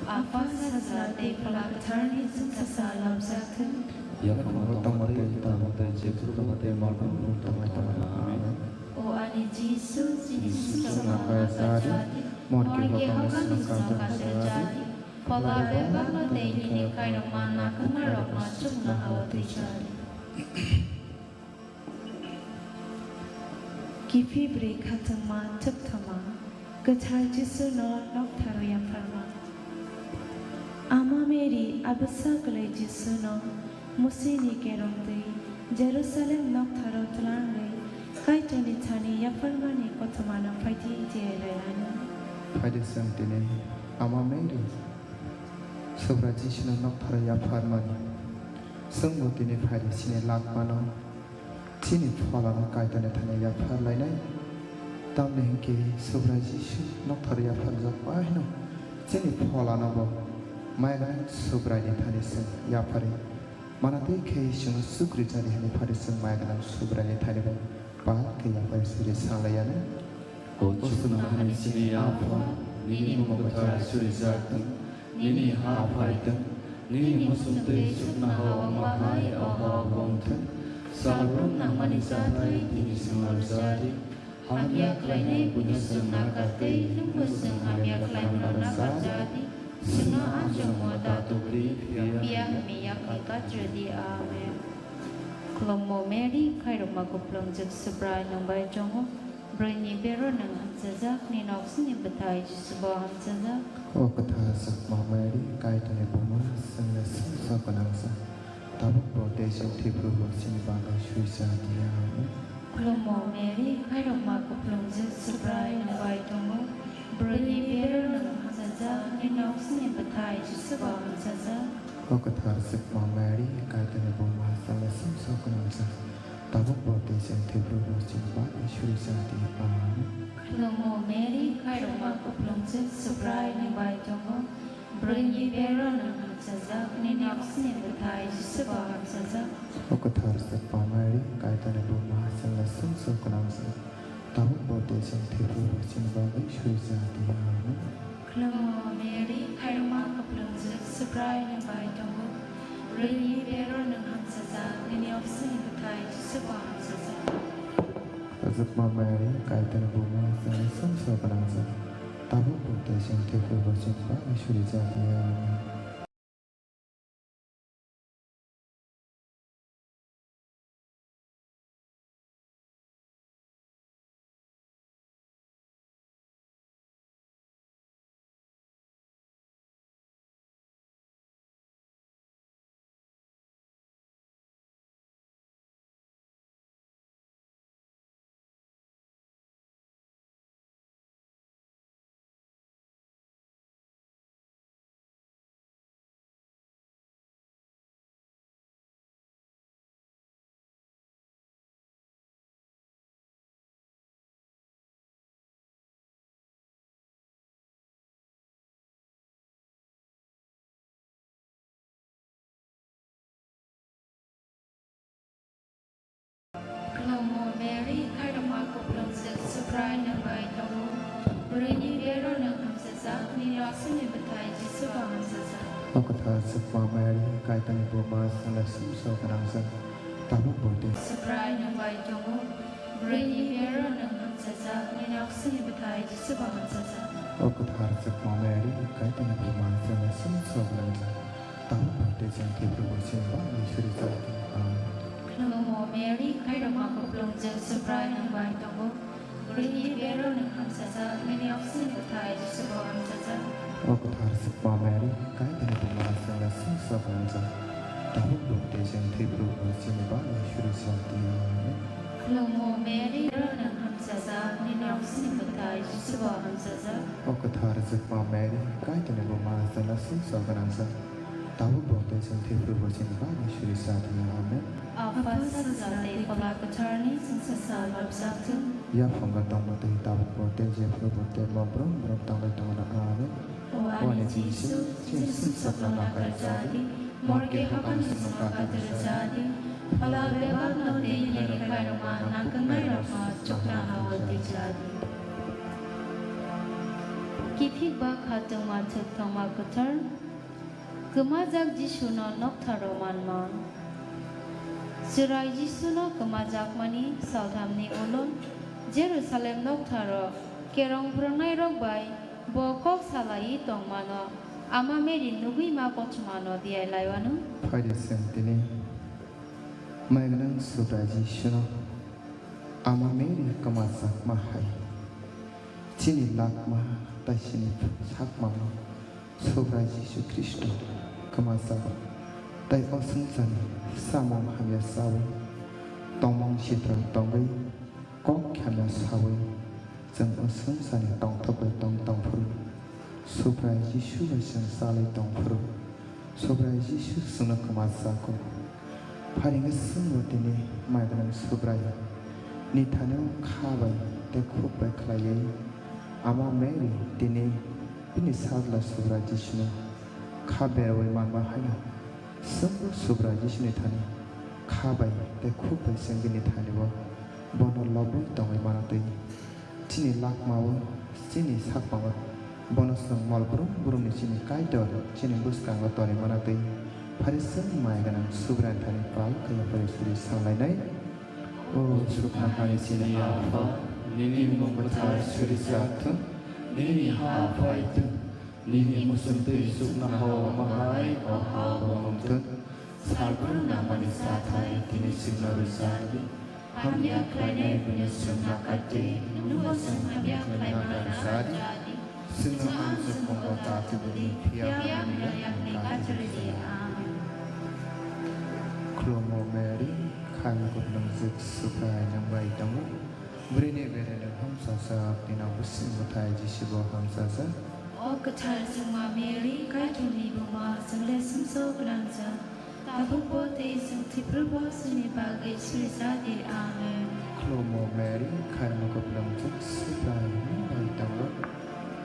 Apha, Sajla tei Phola Kwtharni chwngsasa labjak thung. Yakung tongma tei tamo tei jephru tongma tei malkhung tongma tongma. Amen. O ani Jisu, chini sumsokma kajadi, morke hokongni sumsokma kajadi, phola bebakno tei nini khairokma nakhungmarokno chuknoha-o twijadi. Kiphilwi khatungma thukthoma, kwthar Jisuno noktharo yapharma. Ama Mary abwsa kwlwi Jisuno musini kerongtwi Jerusalem noktharo twlangwi Kaitorni thani yapharmani kothomano phaidi tiyai lai anw. Phaidi chwng tini Ama Mary Subrai Jisuno noktharo yapharmani. Chwngbo tini phaidi chini lakmano. Chini pholano Kaitorni thani yaphar lainai. Tamni hinkhe Subrai Jisu noktharo yapharjak bai hino chini pholano bo maya gwnang Subraini thani chwng yaphari. Mana tei khe chwngno chukri chadi hwnwi phari chwng maya gwnang Subraini thani bo pal khe yaphari suri sanlaiyanw. O chuknohani chini Apha, nini mung kwthar surijak thung, nini ha phai thung, nini muchung twi chuknoha o wngma hai o ha o wng thung. Salbrum nangmani chathai tini chwngno rwja di. Hamya khlainai buino chwng nakar twi nwngbo chwng hamya khlaimano nakar cha di. Chwngno amchongmo ta tubudi, phiya hamya yakni katra di. Amen. Khulummo Mary, khairokma kupulungjwk Subrai nwng bai tongo. Bwrwini bero nwng hamsajak, nini oksini bwthai Jisubo hamsajak. O kwthar chakma Mary, Kaitorni buma, chwngno sumsok gwnangsa, tabukbo tei chwng thwiphrubo chini bagwi suri cha di. Amen. Khulummo Mary, khairokma kupulungjwk Subrai nwng bai tongo, bwrwini bero nwng hamsajak, nini Nini oksini bwthai Jisubo hamsajak. O kwthar chwkma Mary, Kaitorni buma, chwngno sumsok gwnangjak. Tabukbo tei chwng thwiphrubo chini bagwi suri chadi. Amen. Khulumung Mary, khairokma kupulungjwk, Subrai nwng bai tongo. Bwrwini bero nwng hamsajak, nini oksini bwthai Jisubo hamsajak. O kwthar chwkma Mary, Kaitorni buma, chwngno sumsok gwnangjak. Tabukbo tei chwng thwiphrubo chini bagwi suri chadi. Amen. Khulumung Mary, khairokma kupulungjwk, Subrai nwng bai tongo. Bwrwini bero nwng hamsajak, nini oksini bwthai Jisubo hamsajak. Chwkma Mary, Kaitorni buma, chwngno sumsok gwnangjak. Tabukbo tei chwng thwiphrubo chini bagwi suri chadi. Amen. Khulumung Mary, khairokma kupulungjwk, Subrai nwng bai tongo. Bwrwini bero nwng hamsajak, nini oksini bwthai Jisubo hamsajak. O kwthar chwkma Mary, Kaitorni buma, chwngno sumsok gwnangjak. Tabukbo tei Subrai nwng bai tongo. Bwrwini bero nwng hamsajak, nini oksini bwthai Jisubo hamsajak. O kwthar chwkma Mary, Kaitorni buma, chwngno sumsok gwnangjak. Tabukbo tei chwng thwiphrubo chini bagwi suri chadi. Amen. Khulumung Mary, khairokma kupulungjwk, Subrai nwng bai tongo. Bwrwini bero nwng hamsajak, nini oksini bwthai Jisubo hamsajak. O kwthar chwkma Mary, Kaitorni buma, chwngno sumsok gwnangjak. Tabukbo tei chwng thwiphrubo chini bagwi suri chadi. Amen. Khulumung Mary, bero nwng hamsajak, nini oksini bwthai Jisubo hamsajak. O kwthar chwkma Mary, Kaitorni buma, chwngno sumsok gwnangjak. Tabukbo tei chwng thwiphrubo chini bagwi suri chadi. Amen. Apha, Sajla tei Phola Kwtharni chwngsacha labjak thung. Yaphangno tongma tei tabukbo tei jephrubo tei mol brum brum tangwi tongna. Amen. O ani Jisu, chini sumsokno nakar chadi, mor keha ani sumsokno kator chadi, phola bebakno tei nini khairokma nangkuknairokno chokna hao twi chadi. Kiphilba khatungma thwktongma kwthar, kwmajak Jisuno noktharo manma. Chwrai Jisuno kwmajakmani salthamni ulo Jerusalem noktharo kerong phrwngnairok bai bo kok salaiwi tongmano Ama Mary nugwi ma kochmano diyailaiwano. Phaidi chwng tini Mai gwnang Subrai Jisuno Ama Mary kwmajakma hai chini lakma tai chini sakmano Subrai Jisu Khristo kwmajak tai o swngcharni samung hamya chawi tongmung sitra tongwi kok hamya sawi chwng o swngcharni tongthok bai tong tongphuru Subrai Jisu bai chwng chalwi tongphuru Subrai Jisu chwngno kwmajago. Phari hwnkhe chwngbo tini mai gwnang Subrai ni thani-o kha bai tei khuk bai khlaiwi Ama Mary tini bini sajla Subrai Jisuno kha berwi manma haino chwngbo Subrai Jisuni thani kha bai tei khuk bai chwng bini thani-o bono lobwi tongwi mano twi. Chini lakmao, chini sakmao, bono chwng mol brum brumni chini Kaitor chini bwskango tonwi mano twi phari chwng mai gwnang Subraini thani pal khe yapharwi suri sanglainai. O chuknohani chini Apha, nini mung bwthar suri jak thung, nini ha phai thung, nini muchung twi chuknohao omo hai o hao bo mung thung. Salbrum nangmani chathai tini chwngno rwchapdi. Hamya khlainai buino chwng nakhardi, nwngbo chwng hamya khlaima rwchadi. Chwngno ang chukmungo ta tubudi, phiya hamya yakni kathwrwidi. Amen. Khulumo Mary, khaimung kupulung jwk Subrai nwng bai tongo. Bwrwini bere nwng hamsajak, nini bising bwthai Jisubo hamsajak. O kwthar chwngma Mary, Kaitorni buma, chwng le sumsok gwnangjak, tabukbo tei chwng thwiphrubo chini bagwi surijak di. Amen. Khulumo Mary, khairokma kwplwngjak, Subrai nini bai tongo.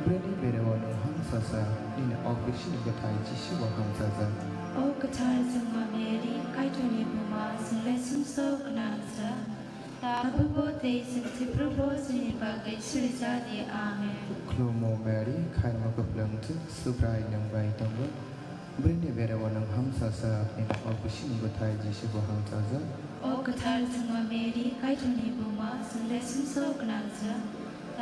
Bwrwini bereo nwng hamsajak, nini ok bisingni bwthai Jisu bo hamsajak. O kwthar chwngma Mary, Kaitorni buma, chwng le sumsok gwnangjak, tabukbo tei chwng thwiphrubo chini bagwi surijak di. Amen. Khulumo Mary, khairokma kwplwngjak, Subrai nwng bai tongo. Bwrwini bereo nwng hamsajak, nini ok bisingni bwthai Jisu bo hamsajak. O kwthar chwngma Mary, Kaitorni buma, chwng le sumsok gwnangjak,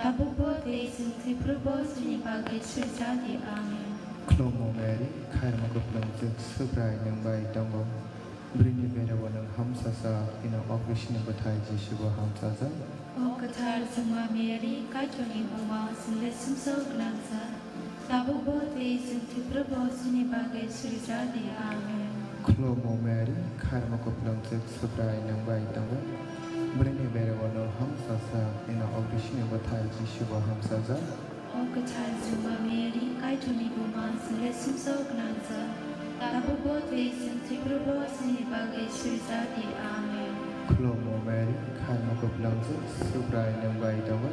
tabukbo tei chwng thwiphrubo chini bagwi surijak di. Amen. Khulumo Mary, khairokma kwplwngjak, Subrai nwng bai tongo. Bwrwini bereo nwng hamsajak, nini ok bisingni bwthai Jisu bo hamsajak. O kwthar chwngma Mary, Kaitorni buma, chwng le sumsok gwnangjak, tabukbo tei chwng thwiphrubo chini bagwi surijak di. Amen. Khulumo Mary, khairokma kwplwngjak, Subrai nwng bai tongo. Bwrwini bereo nwng hamsajak, nini ok bisingni bwthai Jisu bo hamsajak. O kwthar chwngma Mary, Kaitorni buma, chwng le sumsok gwnangjak, tabukbo tei chwng thwiphrubo chini bagwi surijak di. Amen. Khulumo Mary, khairokma kwplwngjak, Subrai nwng bai tongo.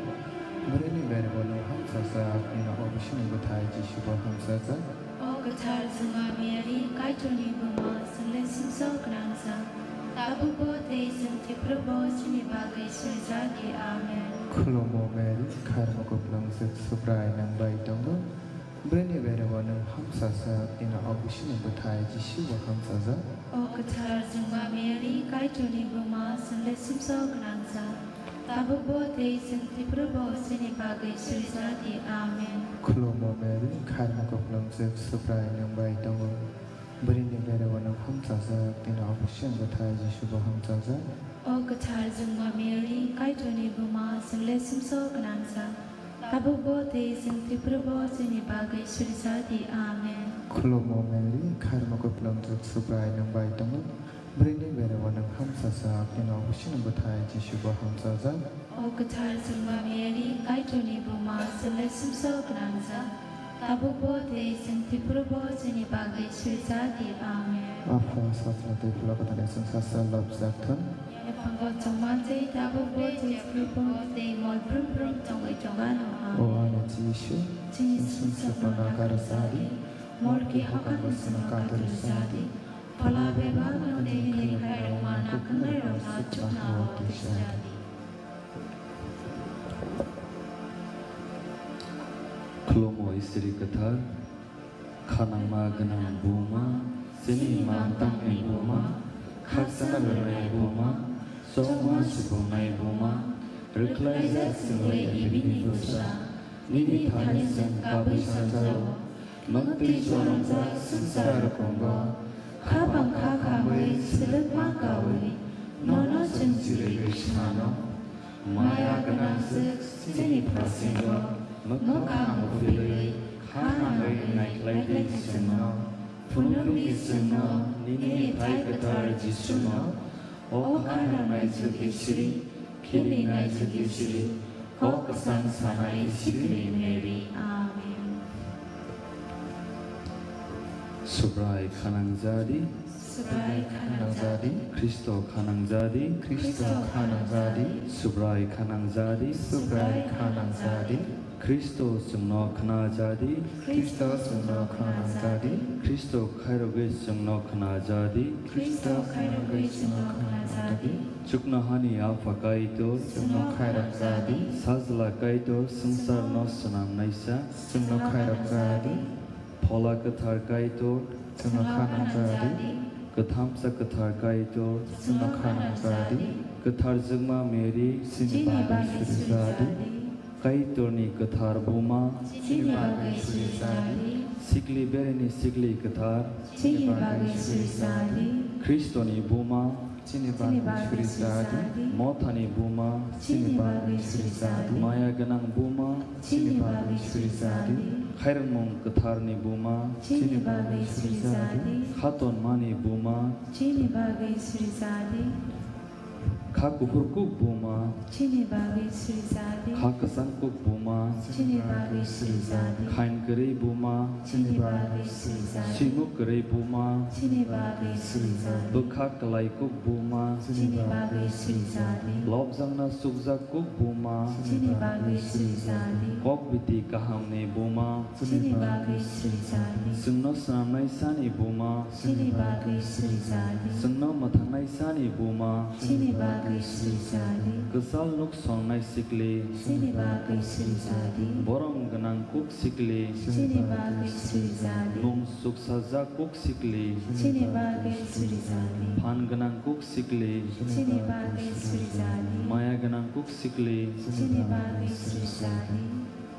Bwrwini bereo nwng hamsajak, nini ok bisingni bwthai Jisu bo hamsajak. O kwthar chwngma Mary, Kaitorni buma, chwng le sumsok gwnangjak, tabukbo tei chwng thwiphrubo chini bagwi surijak di. Amen. Khulumo Mary, khairokma kwplwngjak, Subrai nwng bai tongo. Bwrwini bereo nwng hamsajak, nini ok bisingni bwthai Jisu bo hamsajak. O kwthar chwngma Mary, Kaitorni buma, chwng le sumsok gwnangjak, tabukbo tei chwng thwiphrubo chini bagwi surijak di. Amen. Khulumo Mary, khairokma kwplwngjak, Subrai nwng bai tongo. Bwrwini bereo nwng hamsajak, nini ok bisingni bwthai Jisu bo hamsajak. O kwthar chwngma Mary, Kaitorni buma, chwng le sumsok gwnangjak, tabukbo tei chwng thwiphrubo chini bagwi surijak di. Amen. Khulumo Mary, khairokma kwplwngjak, Subrai nwng bai tongo. Bwrwini bereo nwng hamsajak, nini ok bisingni bwthai Jisu bo hamsajak. O kwthar chwngma Mary, Kaitorni buma, chwng le sumsok gwnangjak, tabukbo tei chwng thwiphrubo chini bagwi surijak di. Amen. Apha, Sajla tei Phola Kwtharni chwng sasa lobjak thung. Yaphango chongma tei tabukbo tei thwiphrubo tei mol phrum phrum tongwi tongano. Amen. O ani Jisu, chini sumsokno nakarjadi, morki hakanbo chwngno katorjadi, phola bebakno tei hwnwi khairokma nakwngnai rokno chukna o twijadi. Khulumo Isiri kwthar, khanangma gwnang buma, chini mang tangni buma, khakchangma rwnai buma, chongma supungnai buma, rwkhlaijak chwngwi bini bwsa, nini thani chwng kabwi sanjao, mwktwi choromjak swngchar rwkongbo, kha bangkha khamwi swlwkma kawi, nono chwng chiriwi swnano. Maya gwnangjwk chini phasingo mwkhang kupilwi kha nangwi naikhlaidi chwngno. Phunukdi chwngno nini thai kwthar Jisuno, o kha nangnai jwk Isiri, khilinai jwk Isiri, kok kwchang sanai sikli Mary. Amen. Subrai khanangjadi. Subrai khanangjadi. Khristo khanangjadi. Khristo khanangjadi. Subrai khanangjadi. Subrai khanangjadi. Khristo chwngno khnajadi. Khristo chwngno khnajadi. Khristo khairogwi chwngno khnajadi. Khristo khairogwi chwngno khnajadi. Chuknohani Apha Kaitor. Chwngno khairokjadi. Sajla Kaitor swngcharno swnamnaisa. Chwngno khairokjadi. Phola Kwthar Kaitor. Chwngno khanangjadi. Kwthamsa Kwthar Kaitor. Chwngno khanangjadi. Kwthar Jwkma Mary. Chini bagwi surijadi. Kaitorni kwthar buma. Chini bagwi surijadi. Sikli bereni sikli kwthar. Chini bagwi surijadi. Khristoni buma. Chini bagwi surijadi. Mothani buma. Chini bagwi surijadi. Maya gwnang buma. Chini bagwi surijadi. Khairokmung kwtharni buma. Chini bagwi surijadi. Khatonmani buma. Chini bagwi surijadi. Kha kuphur kuk buma. Chini bagwi srijadi. Kha kwchang kuk buma. Chini bagwi srijadi. Khain kwrwi buma. Chini bagwi srijadi. Swimuk kwrwi buma. Chini bagwi srijadi. Bwkha kwlai kuk buma. Chini bagwi srijadi. Lobjakna chukjak kuk buma. Chini bagwi srijadi. Kok biti kahamni buma. Chini bagwi srijadi. Chwngno swnamnai sani buma. Chini bagwi srijadi. Chwngno mwthangnai sani buma. Chini bagwi srijadi. Kwchal nuk songnai sikli. Chini bagwi srijadi. Borom gwnang kuk sikli. Chini bagwi srijadi. Mung suksajak kuk sikli. Chini bagwi srijadi. Phan gwnang kuk sikli. Chini bagwi srijadi. Maya gwnang kuk sikli. Chini bagwi srijadi.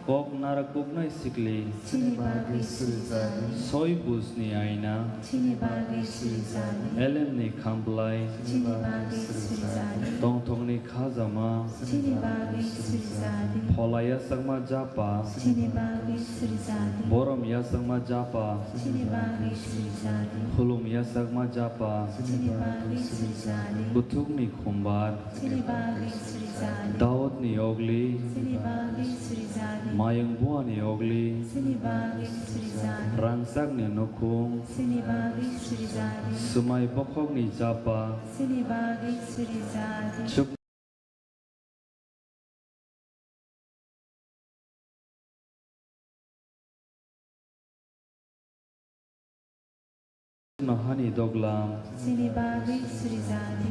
Kok narakuknai sikli. Chini bagwi srijadi. Soi bujni aina. Chini bagwi srijadi. Elemni khamplai. Chini bagwi srijadi. Tongthokni khajama. Chini bagwi srijadi. Phola yachakma japa. Chini bagwi srijadi. Borom yachakma japa. Chini bagwi srijadi. Khulum yachakma japa. Chini bagwi srijadi. Kuthukni khumbar. Chini bagwi srijadi. Daudni yogli. Chini bagwi srijadi. Mayung buani yogli. Chini bagwi srijadi. Rangchakni nukhung. Chini bagwi srijadi. Swmai bokhokni japa. Chini bagwi srijadi. Chuk- Nohani doglam. Chini bagwi srijadi.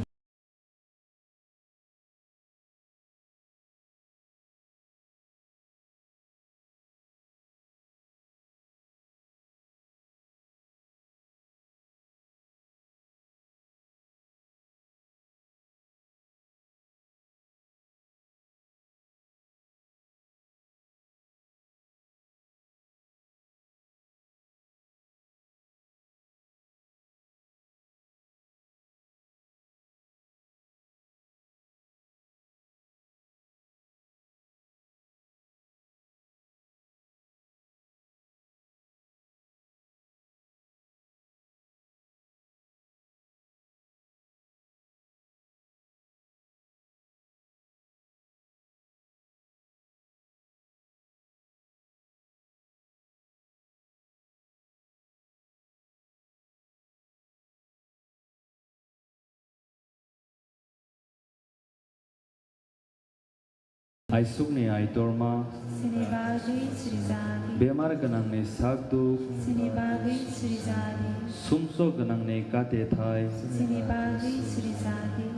Aisukni Aitorma. Chini bagwi srijadi. Bemar gwnangni sakduk. Chini bagwi srijadi. Sumsok gwnangni katethai. Chini bagwi srijadi.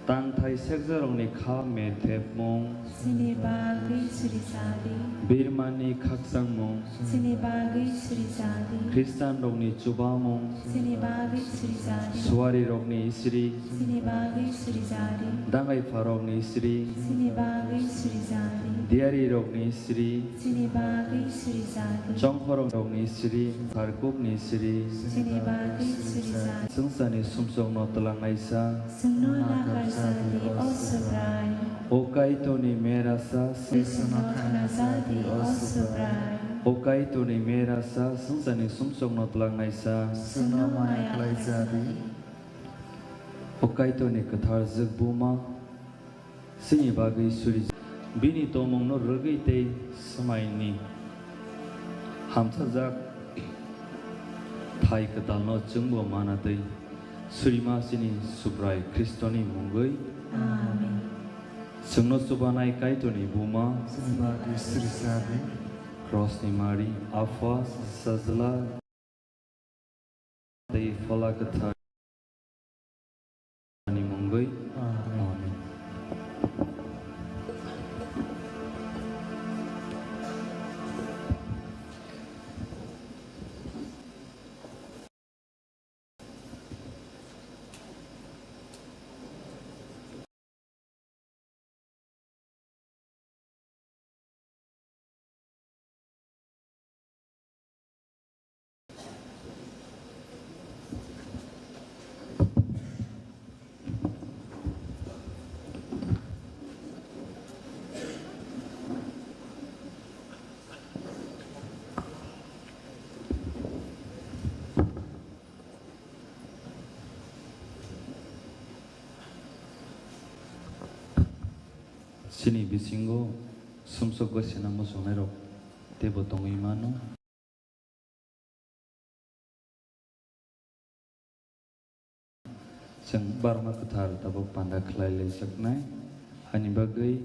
Tangthai sekjarokni kha merthepmung. Chini bagwi srijadi. Birmani khakchangmung. Chini bagwi srijadi. Khristanrokni chubamung. Chini bagwi srijadi. Suarirokni isri. Chini bagwi srijadi. Dangaipharokni isri. Chini bagwi srijadi. Diyarirokni isri. Chini bagwi srijadi. Chongkhorokni isri. Tharkukni isri. Chini bagwi srijadi. Chwngsani sumsokno twlangnaisa. Chwngno nakar jadi, o Subrai. O Kaitorni merasa. Chwngno khna jadi, o Subrai. O Kaitorni merasa, swngcharni sumsokno twlangnaisa. Chwngno maya khlai jadi. O Kaitorni kwthar jwk buma, chini bagwi suri, bini tongmungno rwgwi tei swmaini hamchajak thai kwtalno chwngbo mana tei surima chini Subrai Khristoni mungwi. Amen. Chwngno chubanai Kaitorni buma. Chini bagwi suri jadi. Krosni mari, Apha, Sajla, tei Phola Kwthar ni mungwi. Amen. Amen. Chini bisingo sumsok gosina muchungnairok teibo tongwi mano. Chwng Barma Kwthar tabuk panda khlai laijaknai, haini bagwi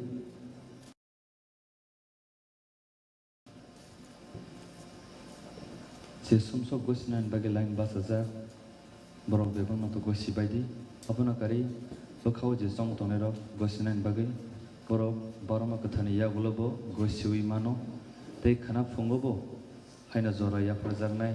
je sumsok gosinani bagwi line bachajak, borok bebakno to gosi baidi. Abono karwi bwkhao je chong tongnairok gosinani bagwi borok Barma Kwtharni yagulo bo gosiwi mano, tei khwna phungo bo haino jora yapharjaknai.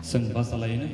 Chwng bachalaino.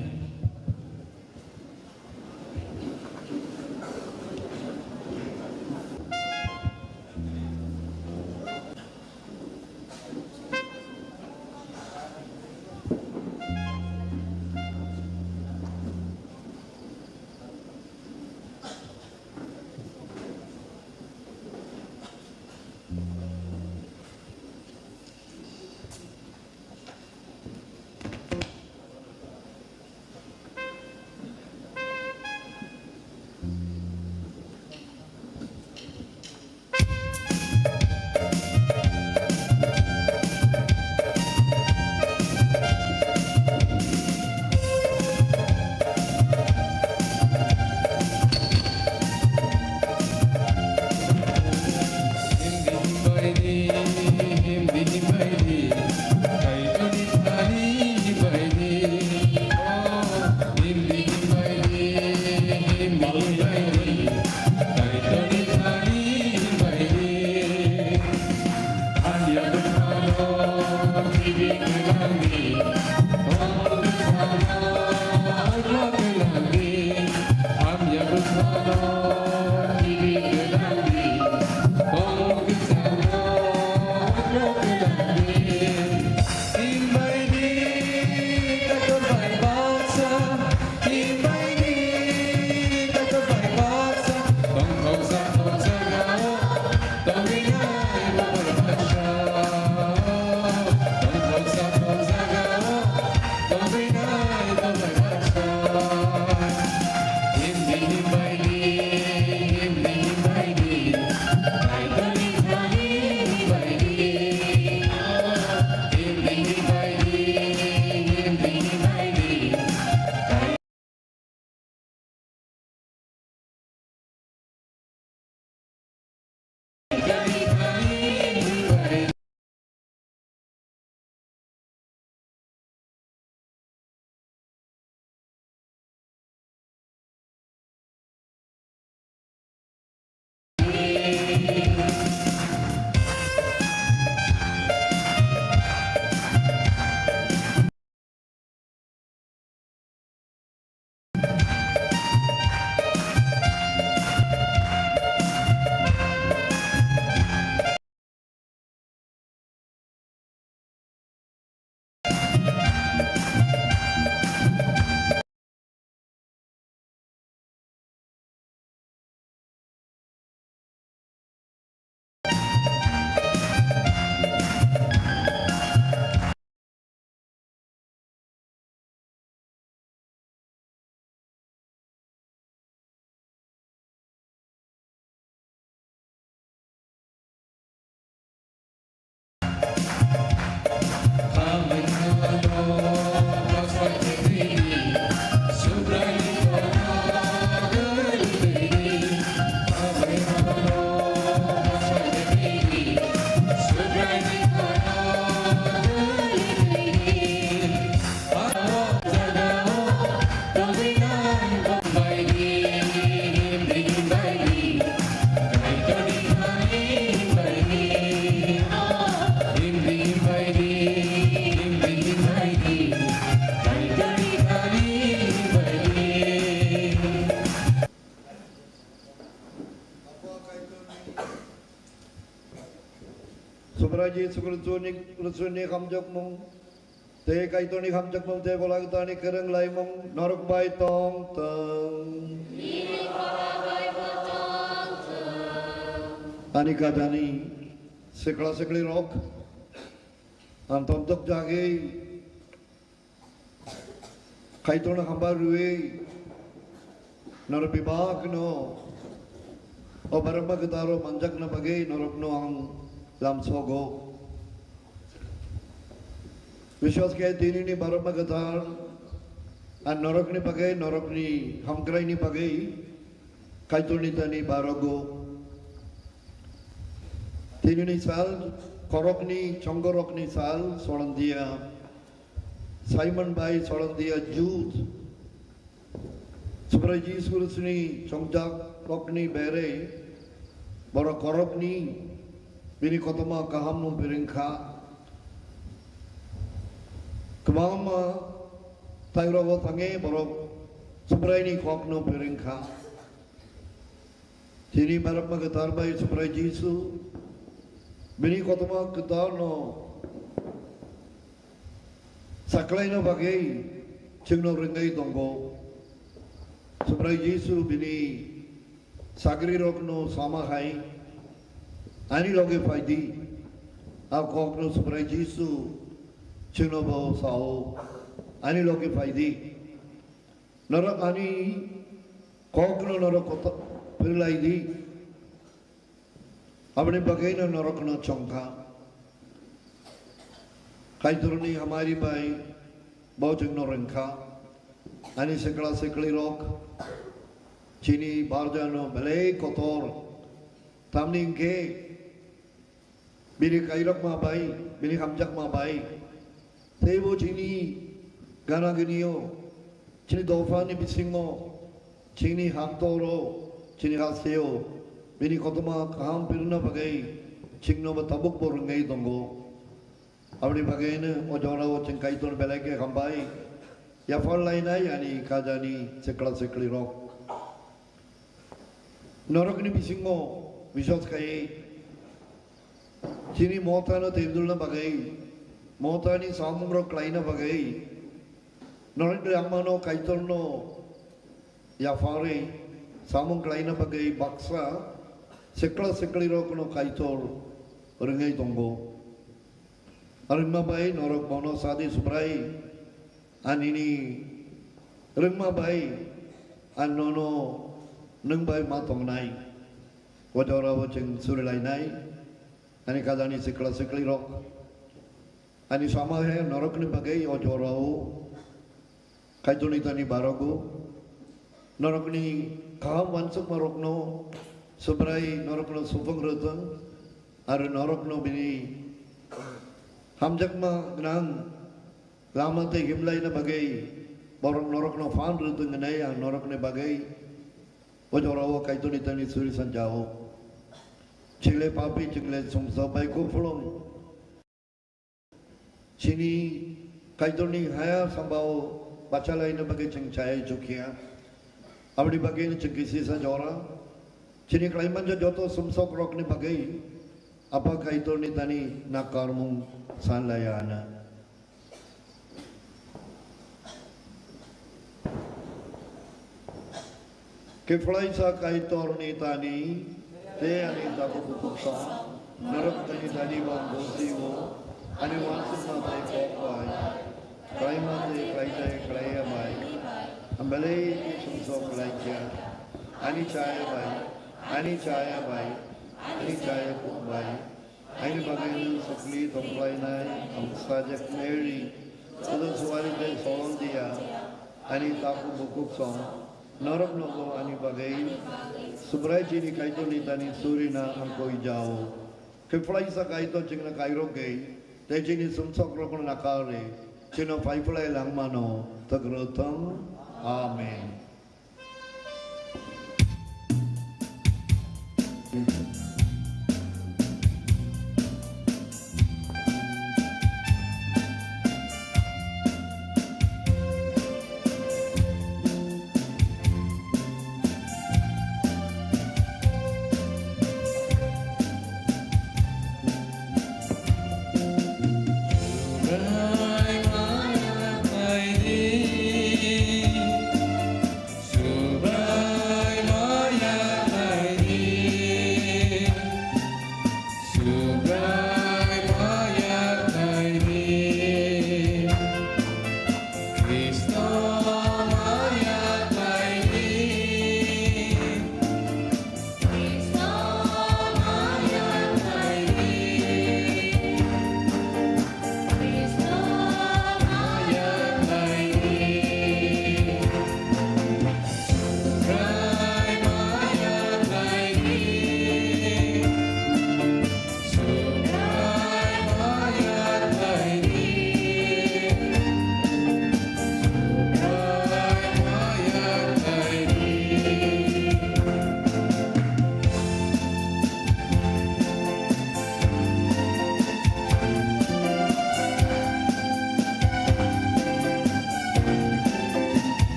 Subrai Jisu Khristoni, Khristoni hamjakmung, tei Kaitorni hamjakmung, tei Phola Kwtharni kwrwng laimung norok bai tong tong. Nini khorang bai bo tong tong. Ani kajani sikla siklirok, ang tongthok jagwi Kaitorno hambai rwui norok bebakno o barokma kwtaro manjakna bagwi norokno ang lamsogo. Biswas khe dinini barokma kwthar ang norokni bagwi, norokni hamkraini bagwi Kaitorni thani barogo. Dinini sal, khoroknwi chongorokni sal, Solandia Simon bai Solandia Jude, Subrai Jisu Khristoni chongjakrokni bere borok khoroknwi bini kotorma kahamno pherwngkha. Kwbangma tairogo thangwi borok Subraini kokno pherwngkha. Chini barokma kwthar bai Subrai Jisu bini kotorma kwtharno saklaina bagwi chwngno rwngwi tongo. Subrai Jisu bini sagrirokno sama hai, "Ani loge phaidi." A kokno Subrai Jisu chwngno bo sao, "Ani loge phaidi." Norok ani kokno norok kotor pherlaidi. Aboni bagwino norokno chongkha. Kaitorni hamari bai bo chwngno rwngkha. Ani sikla siklirok chini barjano belai kotor. Tamni hwnkhe bini kairokma bai, bini hamjakma bai, teibo chini gana gnio, chini dophani bisingo, chini hamtoro, chini hasteo, bini kotorma kaham pirna bagwi chwngno bo tabukbo rwngwi tongo. Aboni bagwino o jorao chwng Kaitor belai khe hambai yaphar lainai ani kajani sikla siklirok. Norokni bisingo biswas khai chini motano tebdulna bagwi, motani samungrok khlaina bagwi, norokni langmano Kaitorno yapharwi samung khlaina bagwi baksa sikla siklirokno Kaitor rwngwi tongo. Rwngma bai norok bono sadi Subrai, anini rwngma bai ang nono nwng bai ma tongnai. O jorao chwng surilainai, ani kajani sikla siklirok. Ani sama he norokni bagwi o jorao Kaitorni thani barogo. Norokni kaham wansukmarokno Subrai norokno supung rwthwng, aro norokno bini hamjakma gwnang lama tei himlaina bagwi borok norokno phan rwthwng hwnwi ang norokni bagwi o jorao Kaitorni thani suri sanjao. Chwng le papi, chwng le sumsok bai kupulung. Chini Kaitorni haya sambao bachalaina bagwi chwng chaya chukya. Aboni bagwi chwng kisi sa jora. Chini khlaimanja joto sumsokrokni bagwi Apha Kaitorni thani nakarmung sanlaiya na. Khe phlaisa Kaitorni thani, tei ani tabuk bukhuk song, norok thani thani bang bosiwo, ani wansukma tei kok bai, khlaima tei khlaitai khlaiya bai, ang belai khe sumsok khlaikha, ani chaya bai, ani chaya bai, ani chaya kuk bai, Aini bagwi nwng sukli tongkhlainai, ang sajak Mary, Joseph suari tei Solomon dia, ani takhuk bukhuk song, norok nogo ani bagwi Subrai chini Kaitorni thani surina ang koi jao. Khe phlaisa Kaitor chwngno kairogwi, tei chini sumsokrokno nakarwi, chwngno phai phlai langmano twk rw thung. Amen.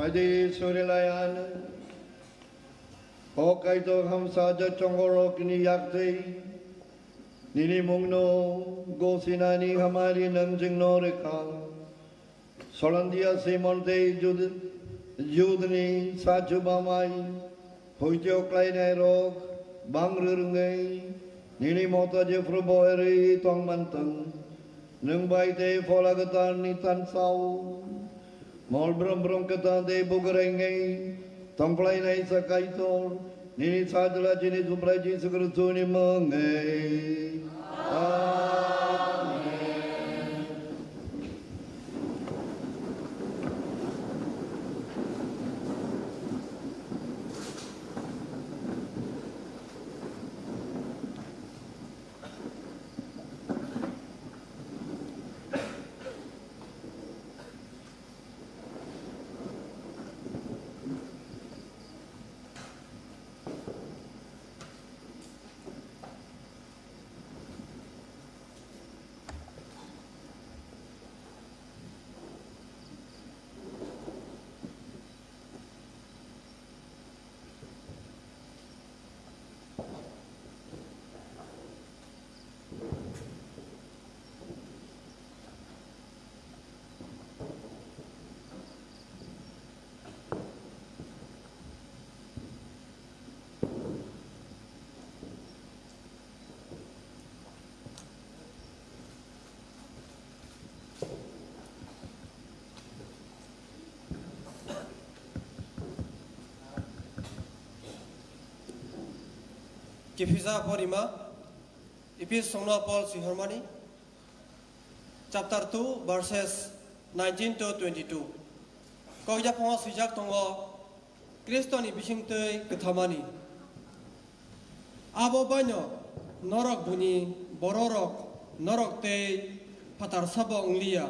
Di surilayan. O Kaitor hamsa ja chongorokni yaktwi nini mungno gosinani hamari nang jingno rikha. Solandia Simon tei Jud-, Judni sachu bamai, huitio klainai rok, bang rwrwngwi, nini mota je phuru boherwi tong mantwng, nwng bai tei Phola Kwtharni tansao, mol brum brum kwthang tei bugrengwi tongkhlainai sa Kaitor, nini Sajla chini Subrai Jisu Khristoni mungwi. Amen. Kiphilsa porima, Ephesongno Paul swihormani, chapter two, verses nineteen to twenty-two. Kok yaphango swijak tongo, Khristoni bisingtwi kwthamani. Abo baino norok buini bororok norok tei phatar sabo wngliya,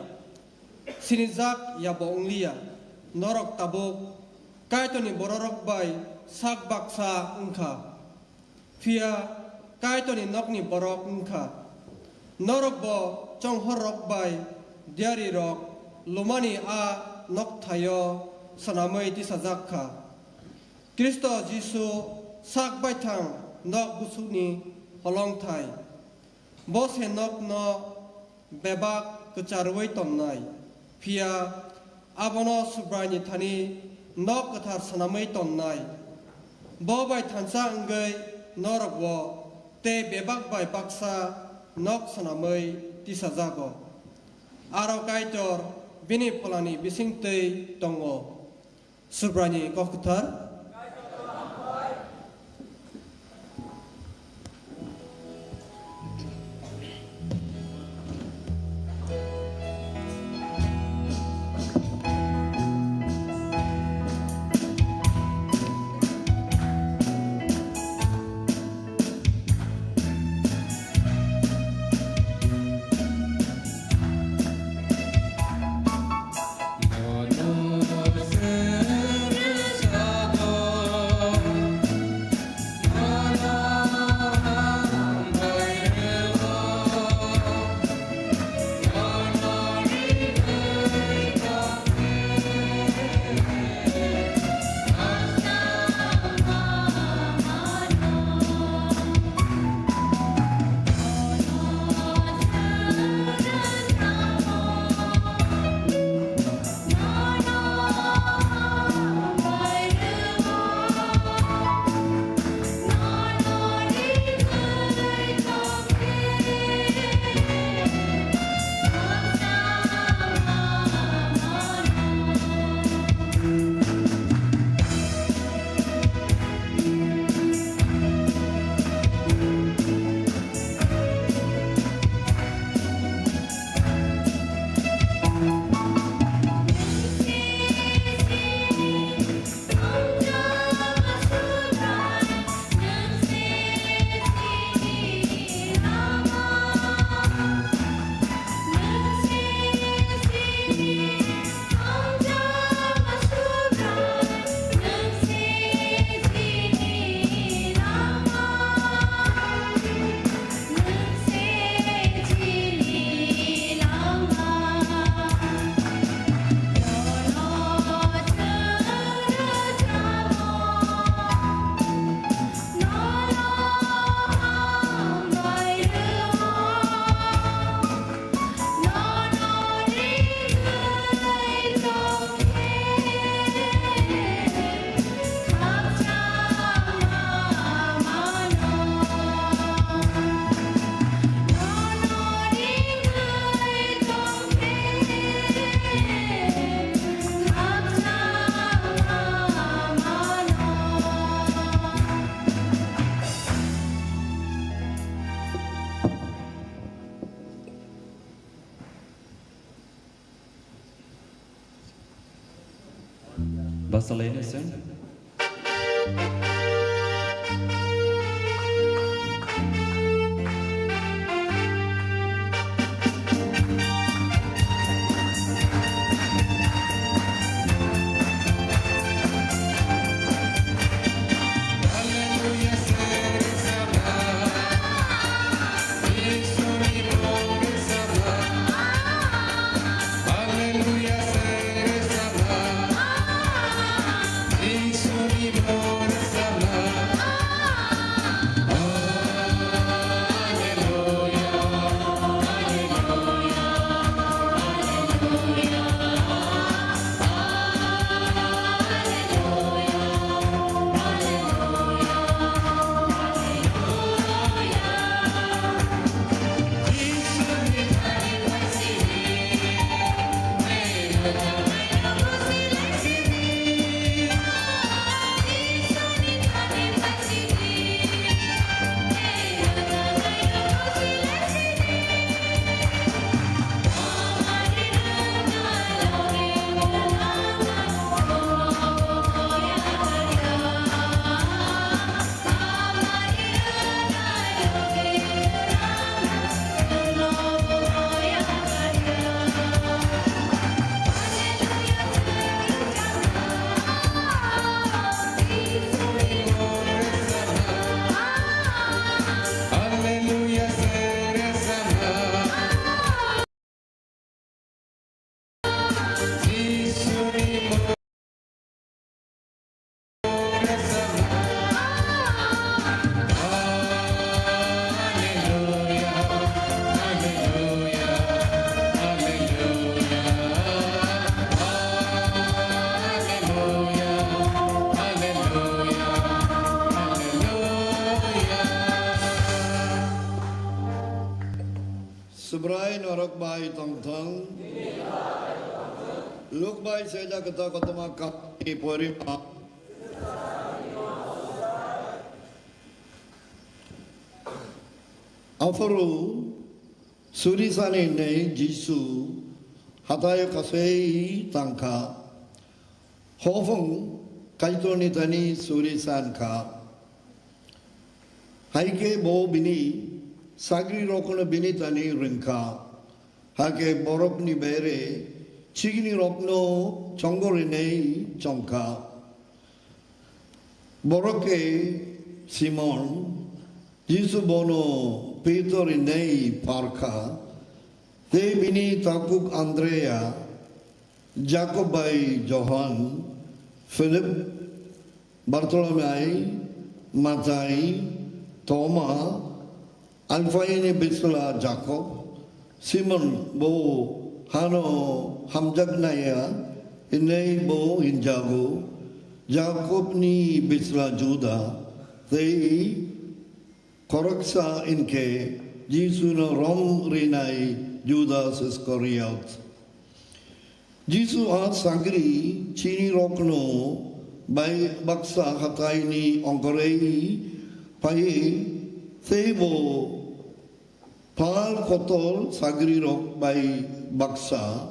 sinijak yabo wngliya, norok tabuk Kaitorni bororok bai sak baksa wngkha. Phiya Kaitorni nokni borok wngkha. Norokbo chonghorrok bai diyarirok lumani a nokthaio swnamwi tisajak kha. Khristo Jisu sak baithang nok busukni holongthai. Bo se nokno bebak kwcharwi tonnai, phiya abono Subraini thani nok kwthar swnamwi tonnai. Bo bai thansa wngwi norokbo tei bebak bai baksa nok swnamwi tisajago. Aro Kaitor bini Pholani bisingtwi tongo. Subraini kok kwthar. Bachalaina chwng. Subrai norok bai tongthong. Luk bai sejak kota kotoma kaham ni porima. Aphuru suri sani nei Jisu hatai kasei tangkha. Hophung Kaitorni thani suri san kha. Hai khe bo bini sagrirokno bini thani rwng kha. Hakhe borokni bere chiknirokno chongo rinai chong kha. Borok khe Simon, Jisu bono Pitor hinwi pharkha, tei bini takhuk Andrea, Jakob bai Johan, Philip, Bartolomai, Matai, Toma, Alphaini bisla Jakob, Simon bo hano hamjaknaya hinwi bo hinjago, Jakobni bisla Juda, tei khoroksa hinkhe Jisuno rom rinai Judas Iskariot. Jisu a sagri chinirokno bai baksa hataini ongkhorwi phaiwi teibo phal kotor sagrirok bai baksa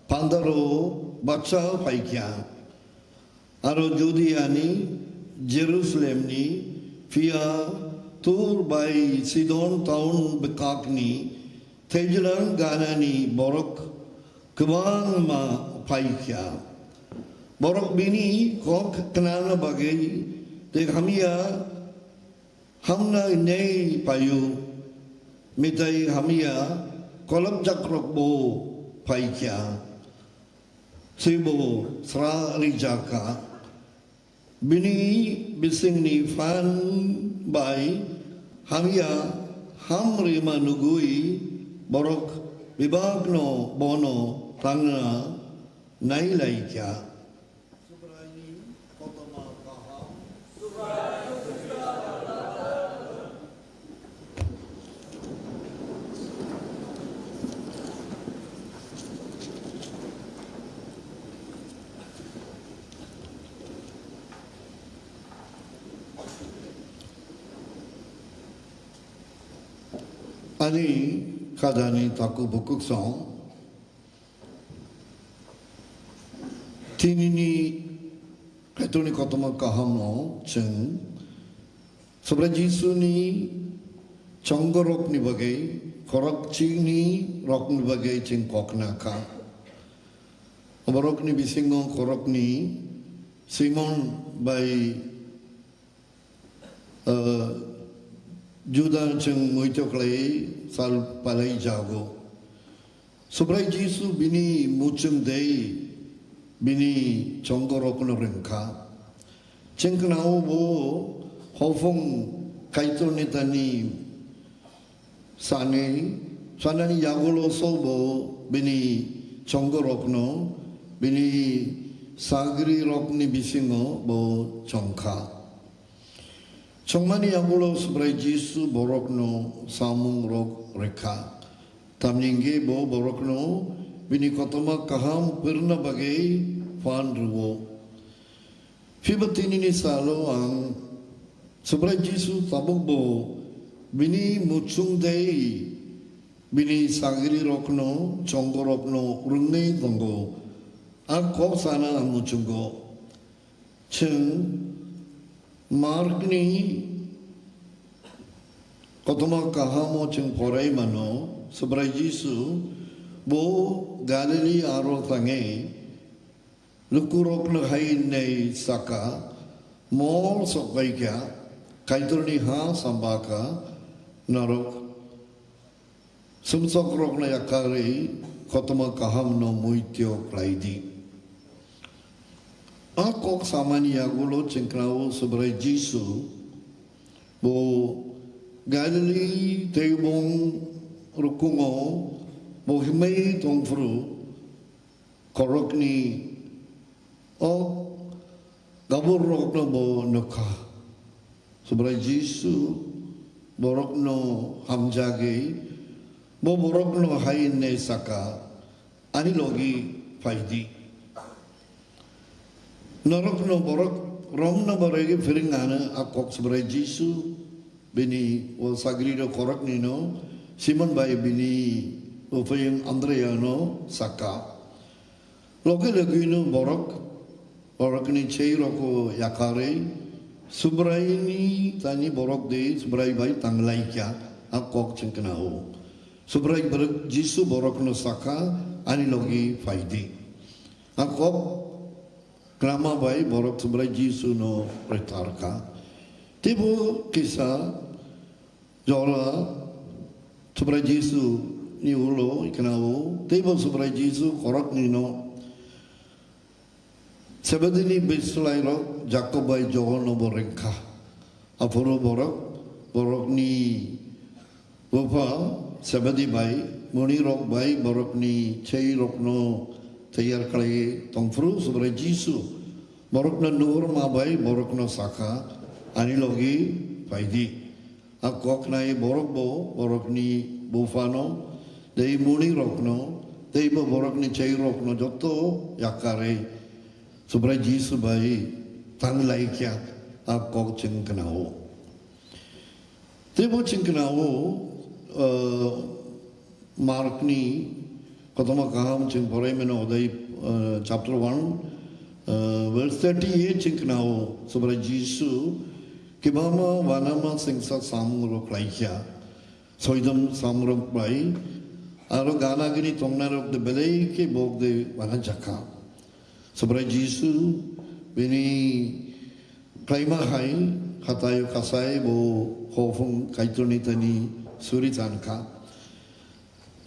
phandaro bacha phaikha. Aro Judiani, Jerusalemni, phiya Tur bai Sidon town bwkhakni thwijlang ganani borok kwbangma phaikha. Borok bini kok khnana bagwi tei hamya hamna hinwi phaio, mitai hamya kolopjakrokbo phaikha. Teibo sra rijak kha. Bini bisingni phan bai hamya ham rima nugwi borok bebakno bono tangna nailaikha. Ani khajani takhuk bukhuk song, tinini Kaitorni kotorma kahamno chwng Subrai Jisuni chongorokni bagwi, khorokchini rokni bagwi chwng kokna kha. Borokni bisingo khorokni Simon bai, ah, Juda chwng muito khlai sal palai jago. Subrai Jisu bini muchung dei bini chongorokno rwngkha. Chwng khnao bo hopung Kaitorni thani sanai, sanani yagulo sobo bini chongorokno bini sagrirokni bisingo bo chongkha. Chongmani yagulo Subrai Jisu borokno samungrok rwkha. Tamni hwnkhe bo borokno bini kotorma kaham pirna bagwi phan rwo. Phiba tinini salo ang Subrai Jisu tabukbo bini muchung dei bini sagrirokno, chongorokno rwngwi tongo. A kok sana ang muchungo. Chwng Markni kotorma kahamo chwng porai mano, Subrai Jisu bo Galili aro thangwi lukurokno hai hwnwi saka, "Mol sokbaikha, Kaitorni ha sambakha, norok sumsokrokno yakarwi kotorma kahamno muitu khlai di." A kok samani yagulo chwng khnao Subrai Jisu bo Galili teibong rukungo bo himwi tongphuru khoroknwi o gaburrokno bo nukha. Subrai Jisu borokno hamjagwi bo borokno hai hwnwi saka, "Ani logi phai di." Norokno borok romno bo rwgwi phiring ano a kok Subrai Jisu bini o sagrirok khoroknwino Simon bai bini buphaiyung Andreyano saka. Logi logino borok, borokni cheirokbo yakarwi Subraini tani borok de Subrai bai tanglaikha a kok chwng khnao. Subrai borok Jisu borokno saka, "Ani logi phai di." A kok khnama bai borok Subrai Jisuno rwktarkha. Teibo kisa jora Subrai Jisuni ulo khnao, teibo Subrai Jisu khoroknwino Sebedini bislairok Jakob bai Johonno bo rwngkha. Aphuru borok, borokni bupha Sebedi bai, munirok bai, borokni cheirokno teyar khlaiwi tongphuru Subrai Jisu borokno nuhurma bai borokno sakha, "Ani logi phai di." A kok khnai borok bo borokni buphano, tei munirokno, tei bo borokni cheirokno joto yakarwi Subrai Jisu bai tanglaikha a kok chwng khnao. Tei bo chwng khnao, ah, Markni kotorma kaham chwng porai mano odai, ah, chapter one, ah, verse thirty-eight chwng khnao Subrai Jisu kibama wanama sengsa samungrok khlaikha. Soidom samungrok bai aro gana gini tongnairok de belai khe bok de wanajakha. Subrai Jisu bini khlaima hai hatai kasai bo hopung Kaitorni thani suri chankha.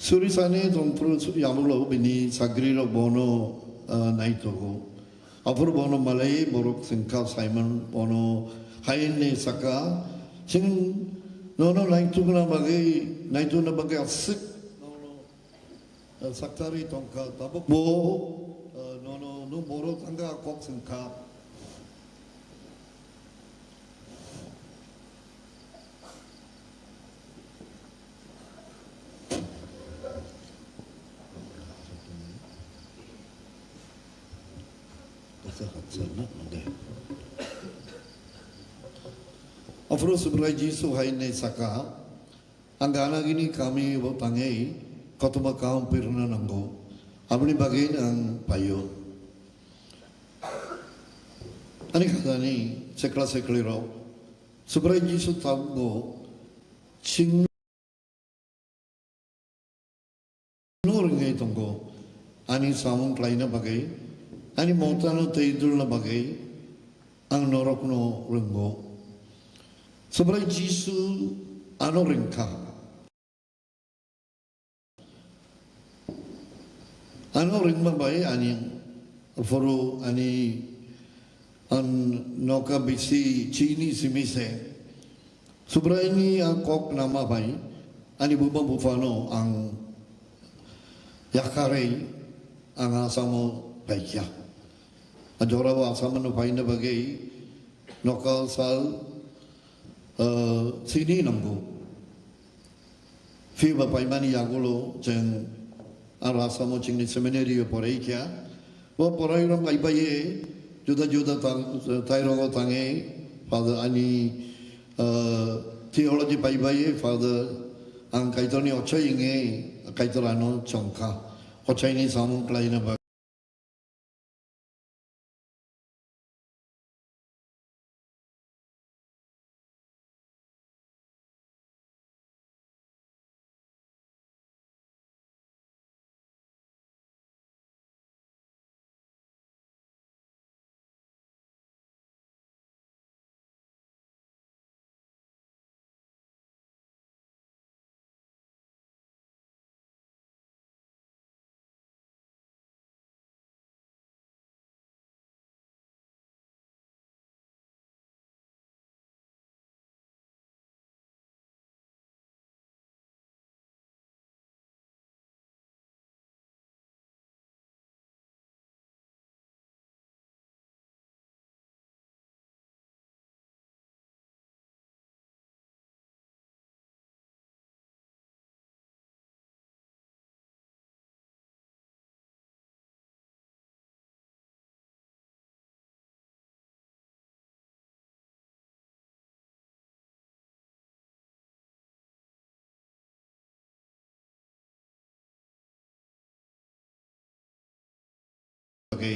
Suri sani tongphuru yamulo bini sagrirok bono, ah, naitogo. Aphuru bono malai borok sengkha Simon bono hai hwnwi saka, "Chwng nono naitukna bagwi, naitukna bagwi aswk nono, ah, saktharwi tongkha, tabuk bo, ah, nono, nwng boro thangkha," kok sengkha. Aphuru Subrai Jisu hai hwnwi saka, "Ang gana gini kami bo tangwi kotorma kaham pirna nango. Aboni bagwi ang phaio." Ani khajani chekla cheklirok, Subrai Jisu tabukbo chwngno rwngwi tongo. Ani samung khlaina bagwi, ani motano twi dulna bagwi ang norokno rwngo. Subrai Jisu ano rwngkha. Ano rwngma bai ani phuru ani ang noka bisi chini simi se. Subraini a kok nama bai ani buma buphano ang yakarwi ang asamo paikha. A jorao asamo no paina bagwi noka sal, eh, chini nanggo. Phiba paimani yagulo chwng aro asamo chwngni seminary o porai kha. Bo porai rok kaibai juda juda tang, tai rogo tangi Father ani, eh, theology paibai Father ang Kaitorni ochai inge Kaitor ano chongkha. Ochaini samung klaina bagwi. Bagwi.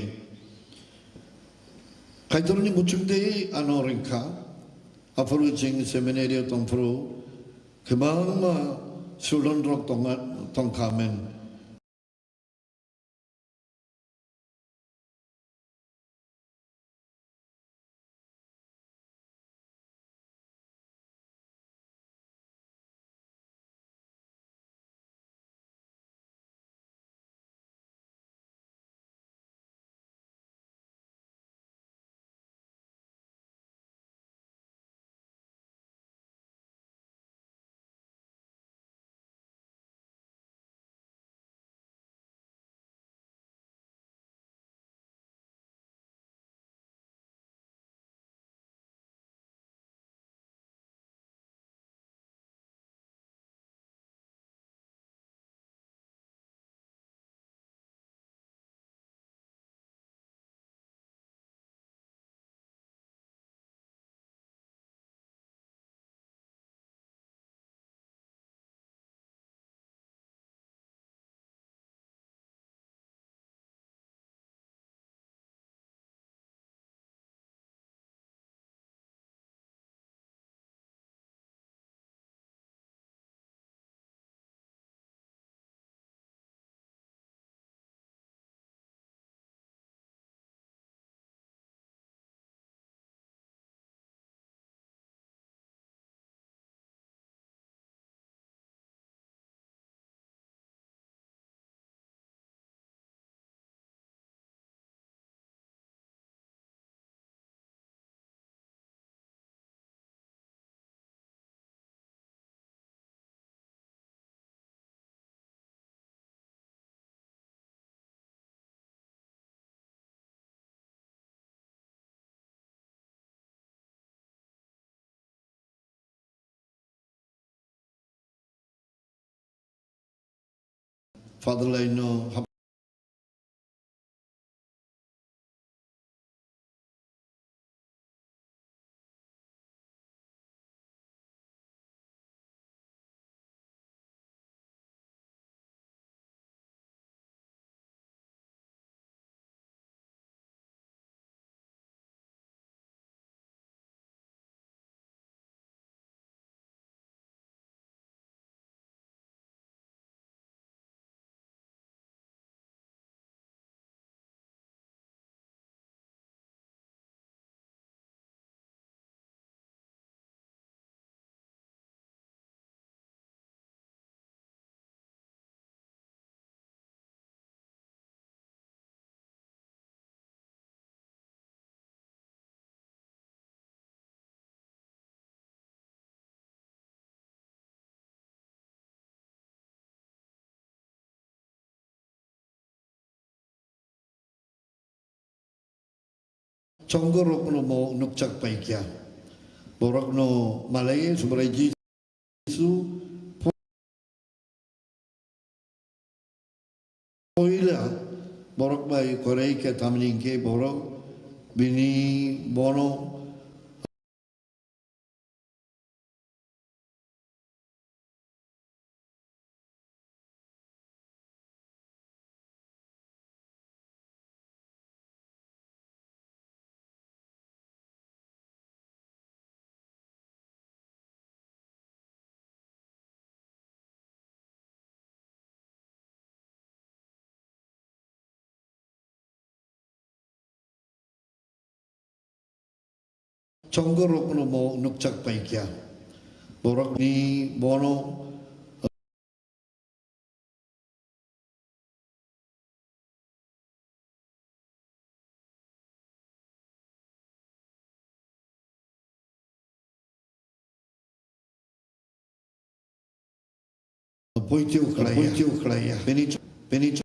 Kaitorni muchungtwi ano ringkha, aphuru chwng seminary o tongphuru kwbangma student rok tonga-, tongkha men. Father laino hap- Chongo rokno bo nukjak pai kha. Borokno malai Subrai Jisu puila borok bai korai khe, tamni hwnkhe borok bini bono Chongo rokno bo nukjak pai kha. Borokni bono poito khlai ya. Poito khlai ya. Bini, bini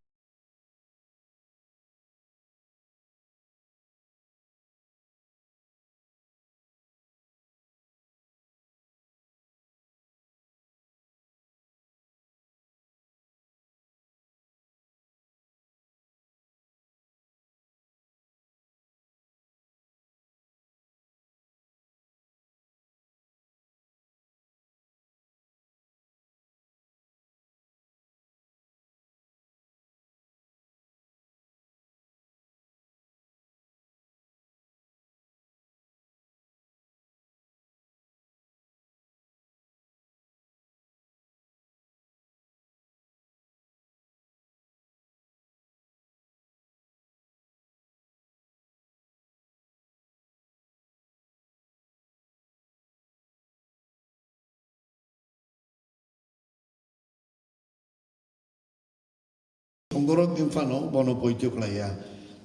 Songorok wngphano bono poito khlai ya.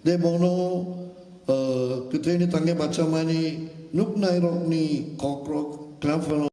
De bono, eh, kwthwini tangwi bachamani nuknairokni kokrok klam phano.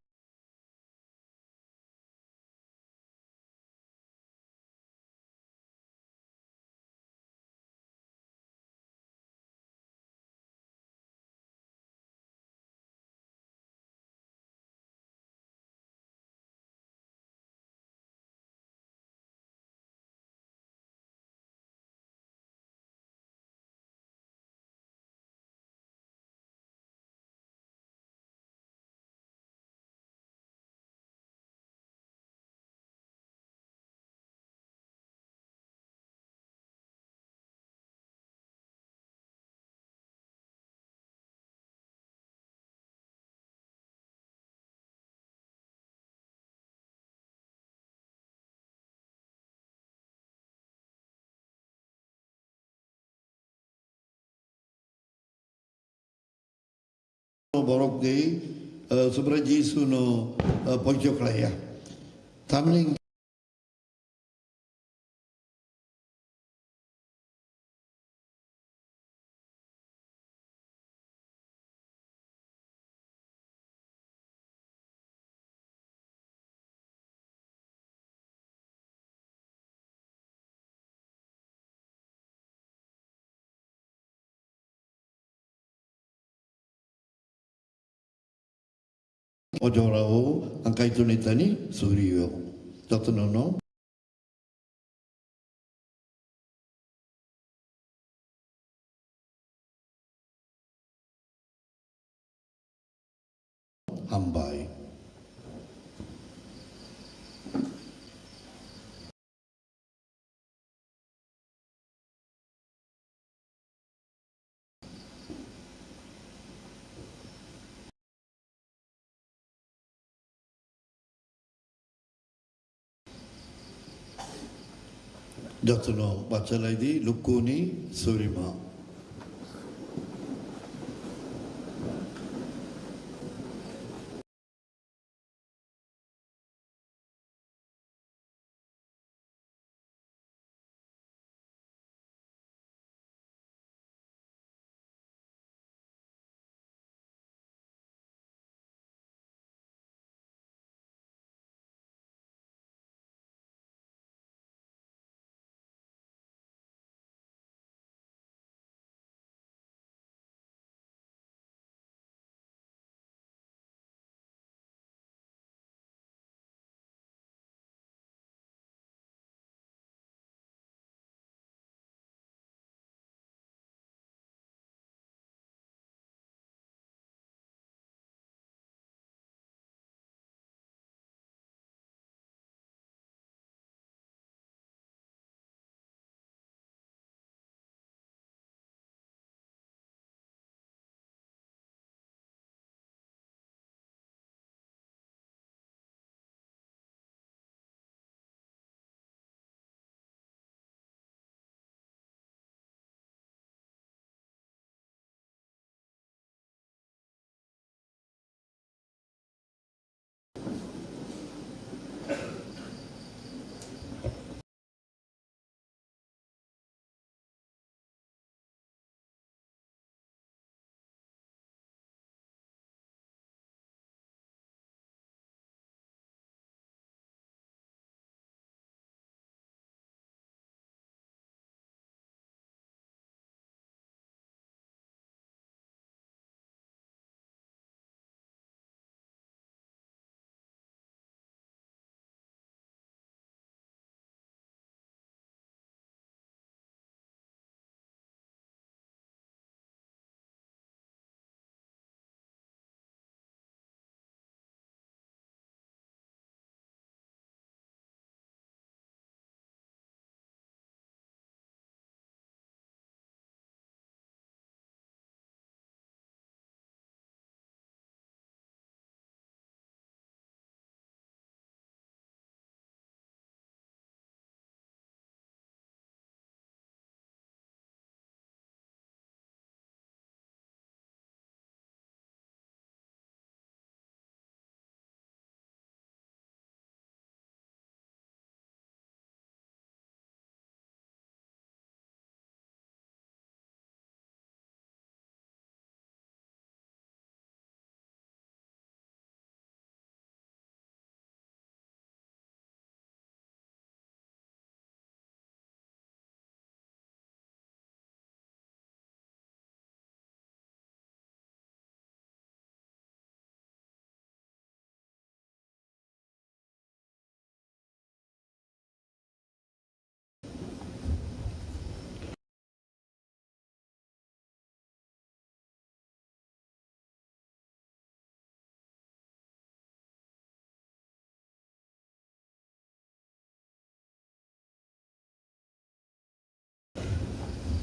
Borok de, eh, Subrai Jisu no, eh, poito khlai ya. Tamni O jorao ang Kaitorni thani surio. Jotono no. Hambai. Jotono bachalai di, lukuni surima.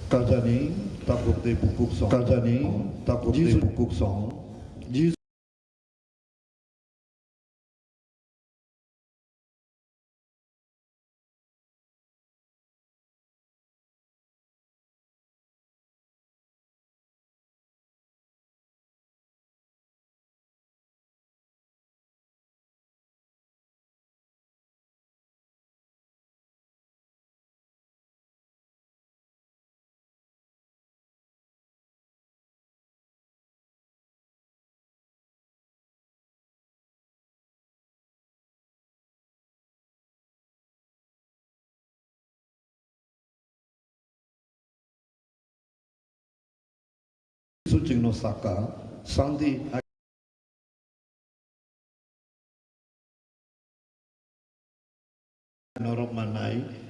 Kajani takhuk tei bukhuk song. Kajani takhuk tei Jisu bukhuk song. Jisu Jisu chwngno saka, Sandi norok manai,